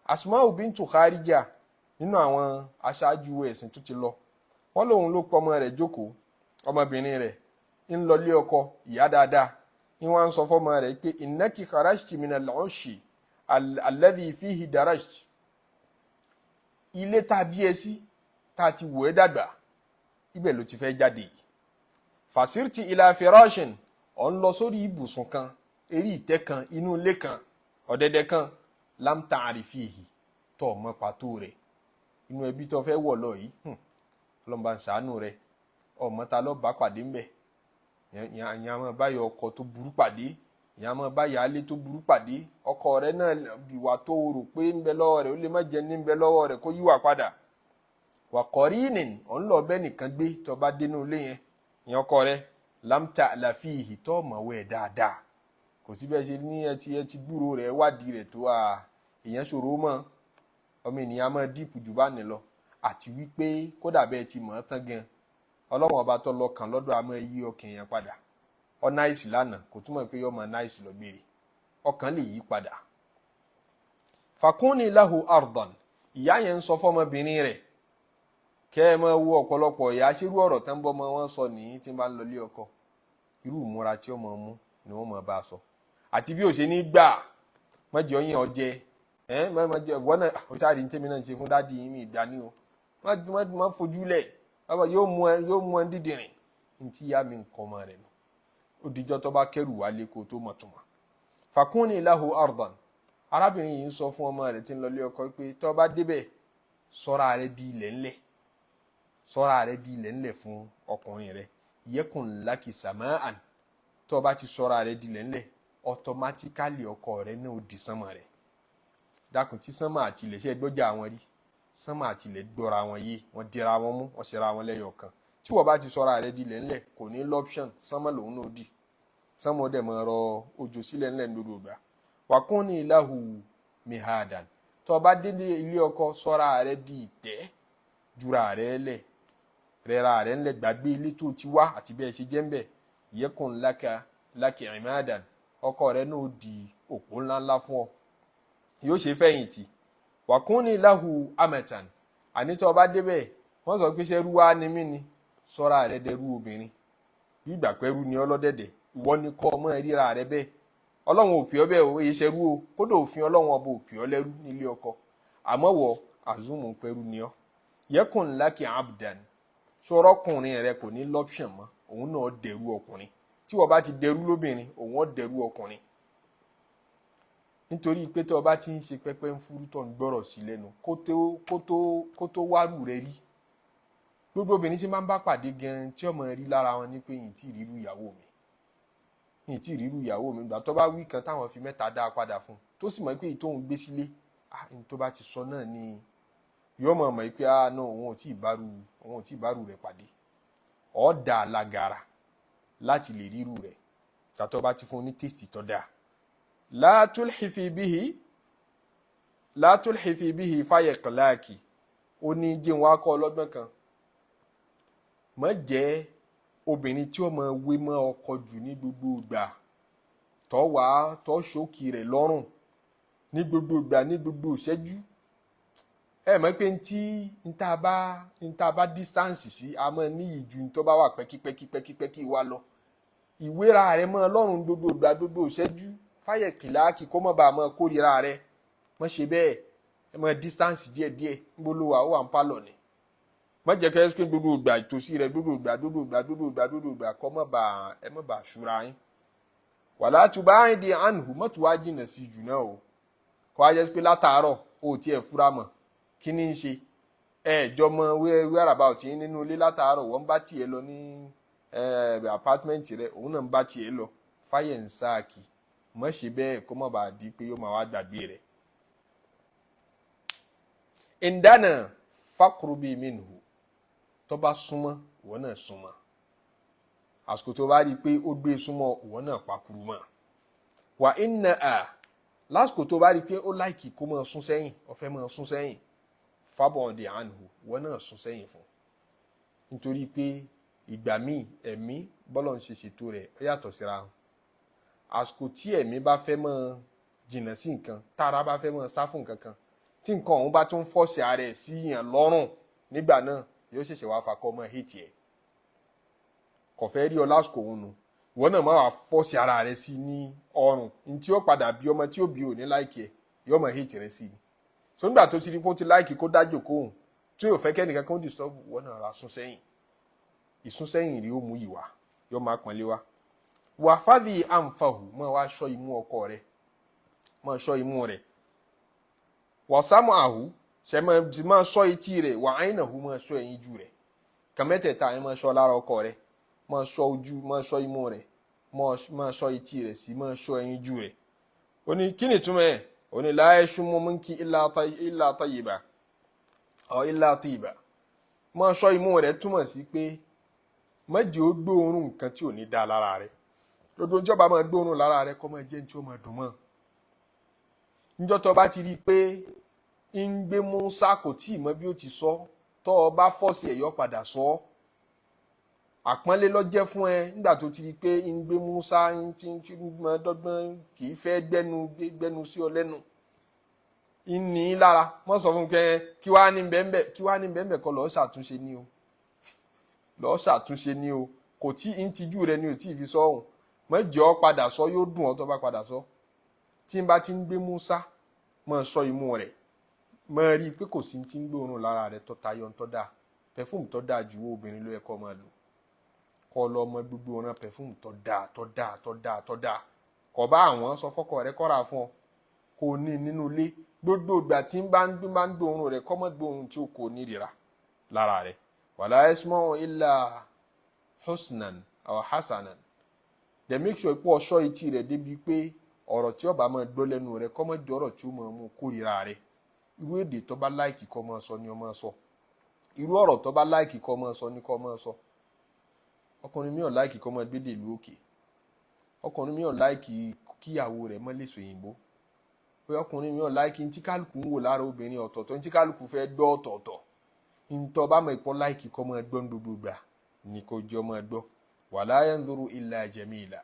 Asma'u bintu Kharija, nínú àwọn aṣáájú ẹ̀sìn tó ti lọ, wọ́n lòun ló pọ ọmọ rẹ̀ jókòó, ọmọbìnrin rẹ̀ ń lọlé ọkọ, ìyá dáadáa ní wọ́n ń sọ fọ́mọ rẹ̀ pé innaki kharajti minal ushi alladhi fihi darajti, ilé tá a bí ẹ sí, tá a ti wò ẹ́ dàgbà, ibẹ̀ ló ti fẹ́ jáde yìí. Fasirti ila firashin, ọ̀ ń lọ sórí ibùsùn kan, eré ìtẹ́ kan, inú ilé kan, ọ̀dẹ̀dẹ̀ kan, lam ta'rifihi, Tó ọmọ pàtó rẹ̀ inú ẹbí tó fẹ́ wọ̀ lọ yìí, Ọlọ́run bá ń ṣàánú rẹ̀. Ọmọ ta lọ bá pàdé ńbẹ. Ìyẹn a máa bá yọ ọkọ tó burú pàdé, ìyẹn a máa bá yàálé tó burú pàdé. Ọkọ rẹ̀ náà ìwà tó rò pé ń bẹ lọ́wọ́ rẹ̀, ó lè má jẹ ní ń bẹ lọ́wọ́ rẹ̀, kó yíwà padà. Wà kọ́rìnìn, ọ̀ ń lọ bẹ́ẹ̀ nìkan gbé. Tó bá dénú ilé yẹn, ìyẹn ọkọ rẹ̀ lamta àlàfíìhì, tó mọ̀wé ẹ̀ dáadáa, kò sí bẹ́ẹ̀ ṣe ní ẹ ti gbúrò rẹ̀, wádìí rẹ̀ tó a èèyàn ṣòro mọ́. Ọmọ ènìyàn máa díìpù jù bá ní lọ. Àti wípé kódà bẹ́ẹ̀ ti mọ̀ ọ́ tán gan, Ọlọ́wọ́n ọba tó lọ kàn lọ́dọ̀ a máa yí ọkàn èèyàn padà. Ọ náìsì lánàá kò túmọ̀ pé yọ ọmọ náìsì lọ gbére, ọkàn lè yí padà. Fakúnni lahu ardan, ìyá yẹn ń sọ fọmọbìnrin rẹ̀, kẹ́ ẹ máa wo ọ̀pọ̀lọpọ̀ ìyá ṣerú ọ̀rọ̀ tán bọ́ ọmọ wọn sọ nìyí tí ń bá ń lọ ilé ọkọ. Irú ìmúra tí ọmọ mú ni wọ́n máa bá a sọ, àti bí ó ṣe ní gbà mọ́jọ yín ọjẹ́ ẹ mọ́jọ ìwọ náà. Ó sáré ní tèmi náà ń ṣe fún daddy yín mi ìgbà ní o. Má fojú lẹ̀, yóò mú ẹ, yóò mú ẹ dídìrín. Ntí ìyá mi ń kọ́ ọmọ rẹ̀ nù, ó dijọ́ tó bá kẹ́rù wálé kó tó mọ̀ tuma. Fakúnni lahu ardan, arábìnrin yìí ń sọ fún ọmọ rẹ̀ tí ń lọ ilé ọkọ pé tó bá débẹ̀, sọ́ra rẹ̀ di ilẹ̀ ńlẹ̀, sọ́ra rẹ̀ di ilẹ̀ ńlẹ̀ fún ọkùnrin rẹ̀. Yẹkùn lákì sàmáàn, tó bá ti sọ́ra rẹ̀ di ilẹ̀ ńlẹ̀, automatically ọkọ rẹ̀ náà ó di sánmà rẹ̀. Dákun, tí sánmà àti ilẹ̀ ṣe gbọ́jà wọn rí, sánmà àti ilẹ̀ gbọ́ra wọn yé, wọ́n dira wọn mú, wọ́n ṣera wọn lẹ́yọ̀ kan. Tí wọ́n bá ti sọ́ra rẹ̀ di ilẹ̀ ńlẹ̀, kò ní l'option, sánmà lòun náà di sánmà, ó dẹ̀ máa rọ òjò sílẹ̀ ńlẹ̀ ní gbogbo ìgbà. Wàkúnni lahu mihadan, tó bá délé ilé ọkọ, sọ́ra rẹ̀ di ìtẹ́, jura rẹ̀ lẹ̀, rẹra rẹ̀ ńlẹ̀, gbàgbé ilé tó ti wá àti bẹ́ẹ̀ ṣe jẹ́ ńbẹ̀. Yẹkùn laka laki imadan, ọkọ rẹ̀ náà di òpó ńláńlá fún ọ, yóò ṣe fẹ̀yìntì. Wàkúnni lahu amatan, àní tó bá débẹ̀, wọ́n sọ pé ṣẹ́rú wá ní mí ni, sọ́ra rẹ̀ dẹrú obìnrin, bí ìgbà pẹ́rú ni ọlọ́dẹ̀dẹ̀. Ìwọ ni kọ́ ọmọ ríra rẹ bẹ́ẹ̀. Ọlọ́run ò pè ọ́ bẹ́ẹ̀ o, èyí ṣẹrú o. Kódà òfin Ọlọ́run ọba ò pè ọ́ lẹ́rú nílé ọkọ, àmọ́ wọ àzúmù pẹ́rú ni ọ́. Yẹkùn lákì abdan, sọ̀rọ̀ ọkùnrin rẹ kò ní l'option mọ́, òun náà dẹrú ọkùnrin. Tí wọ́n bá ti dẹrú lóbìnrin, òun ó dẹrú ọkùnrin, nítorí pé tí wọ́n bá ti ń ṣe pẹ́pẹ́ ń fúrú tó ń gbọ́rọ̀ sí lẹ́nu, kó tó wárù rẹ rí. Gbogbo obìnrin tí máa ń bá pàdé gan, tí ọmọ rí lára wọn ní pé yìí tí ìrírú ìyàwó mi, yìí tí ìrírú ìyàwó mi. Ìgbà tó bá wí kan táwọn fi mẹ́ta dá a padà fún un, tó sì mọ̀ pé èyí tóun gbé sílé, ah, ní tó bá ti sọ náà ni yóò mọ̀ mọ̀ pé, ah no, òun ò tí ì bárù rẹ̀ pàdé. Ọ̀ dà lágara láti lè ríru rẹ̀ tàtọ́ bá ti fún un ní taste tó dáa. La tulhifi bihi fayẹ̀kọ̀láàkì, ó ní jẹun wá kọ́ ọlọ́gbọ́n kan. Má jẹ́ obìnrin tí ó máa wé mọ́ ọkọ jù ní gbogbo ìgbà, tọ́ wàá tọ́ ṣókì rẹ̀ lọ́rùn ní gbogbo ìgbà, ní gbogbo ìṣẹ́jú. Ẹ mọ̀ pé ntí ntá bá distance sí, a máa níyì ju ntọ́ bá wà pẹ́kípẹ́kí pẹ́kípẹ́kí wa lọ. Ìwéra rẹ̀ mọ́ lọ́rùn gbogbo ìgbà, gbogbo ìṣẹ́jú, fáyẹ̀kìláàkì, kó má bàa máa kórìíra rẹ̀. Má ṣe bẹ́ẹ̀, ẹ máa distance díẹ̀díẹ̀. Níbo ló wà? Ó wà ń pálọ̀ ni. Má jẹ́ kẹ́ ẹ́ pé gbogbo ìgbà ìtòsí rẹ̀, gbogbo ìgbà, gbogbo ìgbà, gbogbo ìgbà, gbogbo ìgbà, kọ́ má bàa ẹ má bàa ṣúra yín. Wàlá tubáyìn di anhu, mọ́tò wá jìnnà sí jù náà o, kọ́ á jẹ́ pé látàárọ̀ o tiẹ̀ fura mọ̀ kí ni ń ṣe. Ẹ jọ mọ whereabout yín nínú ilé látàárọ̀, wọ́n bá tiẹ̀ lọ ní apartment rẹ̀, òun náà ń bá tiẹ̀ lọ. Fáyẹ̀ ń sáàkì, má ṣe bẹ́ẹ̀, kó má bàa di pé yóò máa wá gbàgbé rẹ̀. Ìdáná fakurubi minhu, tó bá súnmọ́, ìwọ náà súnmọ́. Àsìkò tó bá rí i pé ó gbé súnmọ́, ìwọ náà pakuru mọ́. Wà inna a lásìkò tó bá rí i pé ó like kó máa sún sẹ́yìn, ó fẹ́ máa sún sẹ́yìn, fábọ̀ndì àánú, ìwọ náà sún sẹ́yìn fún, nítorí pé ìgbà míì ẹ̀mí bọ́lọ̀ ń ṣe ṣètò rẹ̀, ó yàtọ̀ síra wọn. Àsìkò tí ẹ̀mí bá fẹ́ máa jìnnà sí nǹkan, tára bá fẹ́ máa sá fún nǹkan kan, tí nǹkan ọ̀hún bá tún force ara ẹ̀ sí yàn lọ́rùn nígbà náà, yóò ṣẹ̀ṣẹ̀ wá fakọ́ mọ́ hate ẹ̀, kò fẹ́ rí ọ lásìkò òun nu. Ìwọ náà má wàá force ara rẹ sí ní ọrùn ní tí ó padà bí ọmọ tí ó bí ò ní like ẹ, yóò mọ̀ hate rẹ sí i. So nígbà tó ti rí pé ó ti like kó dájò kóhùn, tí yóò fẹ́ kẹ́nìkan kó disturb, ìwọ náà ra sún sẹ́yìn. Ìsúnsẹ́yìn rí ó mú ìwà yóò máa pọ́nlé wá. Wà fàdí ànfàhù, máa wá ṣọ́ imú ọkọ rẹ, máa ṣọ́ imú rẹ. Wàsámù àhú ṣe máa ṣọ́ etí rẹ̀, wà áyìnàhú máa ṣọ́ ẹ̀yìn ju rẹ̀. Kàmẹ́tẹ̀ẹ̀ta yẹn máa ṣọ́ lára ọkọ rẹ̀, máa ṣọ́ ojú, máa ṣọ́ imú rẹ̀, máa ṣọ́ etí rẹ̀, sí máa ṣọ́ ẹ̀yìn ju rẹ̀. Ó ní kí ni túmọ̀ ẹ̀? Ó ní la yashummu minki illa tayyiba aw illa tiba. Máa ṣọ́ imú rẹ̀ túmọ̀ sí pé má jẹ́ ó gbóòórùn nǹkan tí ò ní dá lára rẹ̀. Gbogbo ìjọba máa gbóòórùn lára rẹ̀ kó máa jẹ́ ní tí ó máa dùn mọ́. Níjọ́ tó bá ti rí i pé ń gbé Musa kò tí ì mọ bí ó ti sọ, tó o bá fọ́ọ̀sì ẹ̀yọ́ padà sọ ọ́. Àpọ́nlé ló jẹ́ fún ẹ nígbà tó ti rí i pé ń gbé Musa ń ti mọ dọ́gbọ́n kì í fẹ́ gbẹ́nu sí ọ lẹ́nu. Ń ní í lára, mọ́ sọ fún kẹ́ kí wàá ní bẹ́ẹ̀nbẹ́ẹ̀, kí wàá ní bẹ́ẹ̀nbẹ́ẹ̀ kọ́ lọ́ọ́ ṣàtúnṣe ní o. Lọ́ọ́ ṣàtúnṣe ní o. Kò tí ń tijú rẹ ni ò tí ì fi sọ ọ̀hún. Mọ́ jẹ́ ọ padà sọ, yóò dùn ọ́ tó bá padà sọ. Tí n bá ti ń gbé Musa, mọ́ sọ imú rẹ̀, mọ́ rí i pé kò sí ti ń gbóòórùn lára rẹ̀ tó tayọ tó dáa. Pẹ̀fúmù tó dáa ju obìnrin ló yẹ kó máa lò. Kó lọ mọ gbogbo ọ̀ràn pẹ̀fúmù tó dáa tó dáa tó dáa tó dáa. Kò bá àwọn sọ fọ́kọ rẹ̀ kọ́ra fún ọ. Kò ní nínú ilé. Gbogbo ìgbà tí ń bá ń gbóòórùn rẹ̀ kó má gbóòórùn tí ó kò ní ìrira lára rẹ̀. Wala yasma'u illa husnan aw hasanan. Then make sure pé ọṣọ etí rẹ̀ débi pé ọ̀rọ̀ tí ó bá máa gbọ́ lẹ́nu rẹ̀ kó má jẹ́ ọ̀rọ̀ tí ó máa mú kórìíra rẹ̀. Irú èdè tó bá láìkì kó máa sọ ni ó máa sọ. Irú ọ̀rọ̀ tó bá láìkì kó máa sọ ni kó máa sọ. Ọkùnrin mi ò láìkì kó máa gbédè ìlú òkè. Ọkùnrin mi ò láìkì kíyàwó rẹ̀ má lè sọ òyìnbó. Pé ọkùnrin mi ò láìkì ntí kálukú ń wò lára obìnrin ọ̀tọ̀ọ̀tọ̀, ntí kálukú fẹ́ gbọ́ ọ̀tọ̀ọ̀tọ̀. Ntọ́ bá mọ̀ ìpọ́ láìkì kó máa gbọ́ gbogbo gbà ni kò jọ máa gbọ́. Wala yanzuru illa jamila.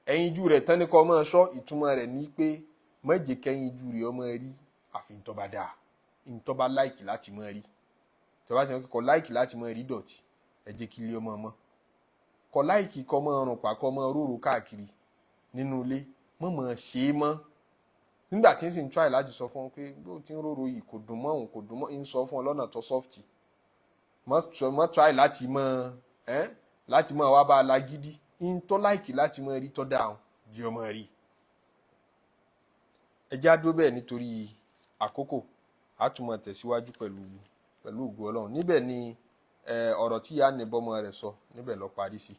Ẹyinjú rẹ̀ tán ni kó máa sọ, ìtumọ̀ rẹ̀ ní pé má jẹ́ kẹ́yinjú rẹ̀ ó máa rí àfi ntọ́ bá dáa, ntọ́ bá láìkì láti máa rí. Tọ́ bá ti mọ̀ kọ́ láìkì láti máa rí dọ̀tí, ẹ jẹ́ kí ilé ọmọ mọ́. Kọ́ láìkì kọ́ máa rùn pa, kọ́ máa róró káàkiri nínú ilé, mọ́ máa ṣe é mọ́. Nígbà tí ń sì ń try láti sọ fún ọ pé bó ti ń róró yìí kò dùn mọ́ òun, kò dùn mọ́, ń sọ fún ọ lọ́nà tó sọ́fìtì. Mọ́ try láti mọ́ ẹ́ láti mọ́ wá bá a lágídí. Ntọ́ láìkì láti máa rí tọ́ dáa jẹ́ ọmọ rí. Ẹ já dó bẹ́ẹ̀ nítorí àkókò, a tún máa tẹ̀síwájú pẹ̀lú ògo Ọlọ́run. Níbẹ̀ ni ọ̀rọ̀ tí ìyá ní bọ́mọ rẹ̀ sọ níbẹ̀ lọ parí sí.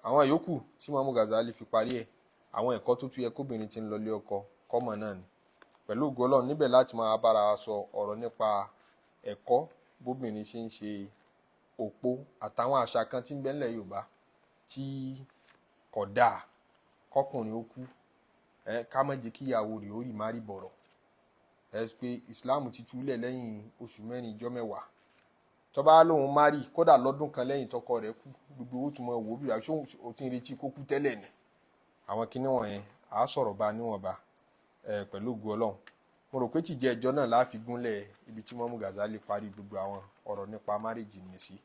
Àwọn yòókù tí Imam Ghazali fi parí ẹ̀, àwọn ẹ̀kọ́ tó tún yẹ kóbìnrin ti ń lọlé ọkọ kọ́mọ náà ni. Pẹ̀lú ògo Ọlọ́run níbẹ̀ láti máa bára wa sọ ọ̀rọ̀ nípa ẹ̀kọ́ bóbìnrin ṣe ń ṣe òpó àtàwọn àṣà kan tí ń bẹ nílẹ̀ Yorùbá tí kò dáa kọkùnrin ó kú, ká má jẹ́ kí ìyàwó rẹ̀ ó rì má rí bọ̀rọ̀. Ẹ pé Islam ti túlẹ̀ lẹ́yìn oṣù mẹ́rin ìjọ mẹ́wàá. Tó bá lóun má rí kódà lọ́dún kan lẹ́yìn tọkọ rẹ̀ kú, gbogbo owó tó máa wò ó bí wàá ṣé o ti ń retí kó kú tẹ́lẹ̀ ni. Àwọn kinní wọ̀nyẹn à á sọ̀rọ̀ bá níwọ̀nba pẹ̀lú ògo Ọlọ́run. Mo rò pé tìjẹ́ ẹjọ́ náà la fi gúnlẹ̀ ibi tí Imam Ghazali parí gbogbo àwọn ọ̀rọ̀ nípa márèjì nì sí.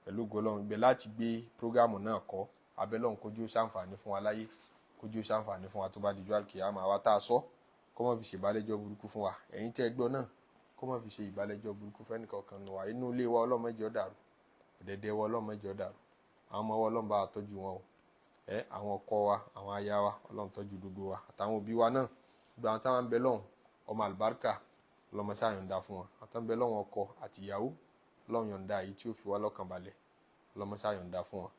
Pẹ̀lú ògo Ọlọ́run ibẹ̀ láti gbé prógámù náà kọ́. Abẹ́lọ́run kójú ó ṣàǹfààní fún wa láyé, kójú ó ṣàǹfààní fún wa tó bá dijọ́ àlùkìyámà. Àwa tá a sọ kó má fi ṣe ìbálẹ́jọ́ burúkú fún wa. Ẹ̀yin tẹ́ ẹ gbọ́ náà kó má fi ṣe ìbálẹ́jọ́ burúkú fẹ́nìkankan nù wá. Inú ilé wa Ọlọ́run má jẹ́ ó dàrú, ọ̀dẹ̀dẹ̀ wa Ọlọ́run má jẹ́ ó dàrú, àwọn ọmọ wa Ọlọ́run bá wa tọ́jú wọn o. Àwọn ọkọ wa, àwọn aya wa Ọlọ́run tọ́jú gbogbo wa àtàwọn òbí wa náà. Gbogbo àwọn táwọn ń bẹ lọ́hùn ọmọ àlùbáríkà Ọlọ́run ṣáà yọ̀ǹda fún wọn. Àtàwọn ń bẹ lọ́hùn ọkọ àti ìyàwó Ọlọ́run yọ̀ǹda èyí tí ó fi wá lọ́kàn balẹ̀ Ọlọ́run ṣáà yọ̀ǹda fún wọn.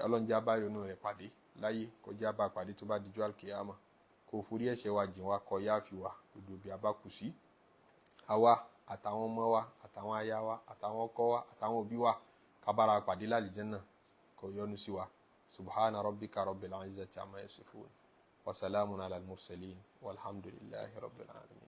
Ọlọ́run jẹ́ abáyọ̀nù rẹ̀ pàdé láyé, kó jẹ́ abá pàdé tó bá dijọ́ àlùkìyámà, kó forí ẹ̀ṣẹ̀ wa jìn wá, kó yáàfi wa gbogbo bí a bá kù sí. Àwa àtàwọn ọmọ wa àtàwọn aya wa àtàwọn ọkọ wa àtàwọn òbí wa ká bára pàdé lálìjánnà, kó yọ́nú sí wa. Subhana rabbika rabbil izzati amma yasifun wa salamun ala al-mursalin walhamdulillahi rabbil alamin.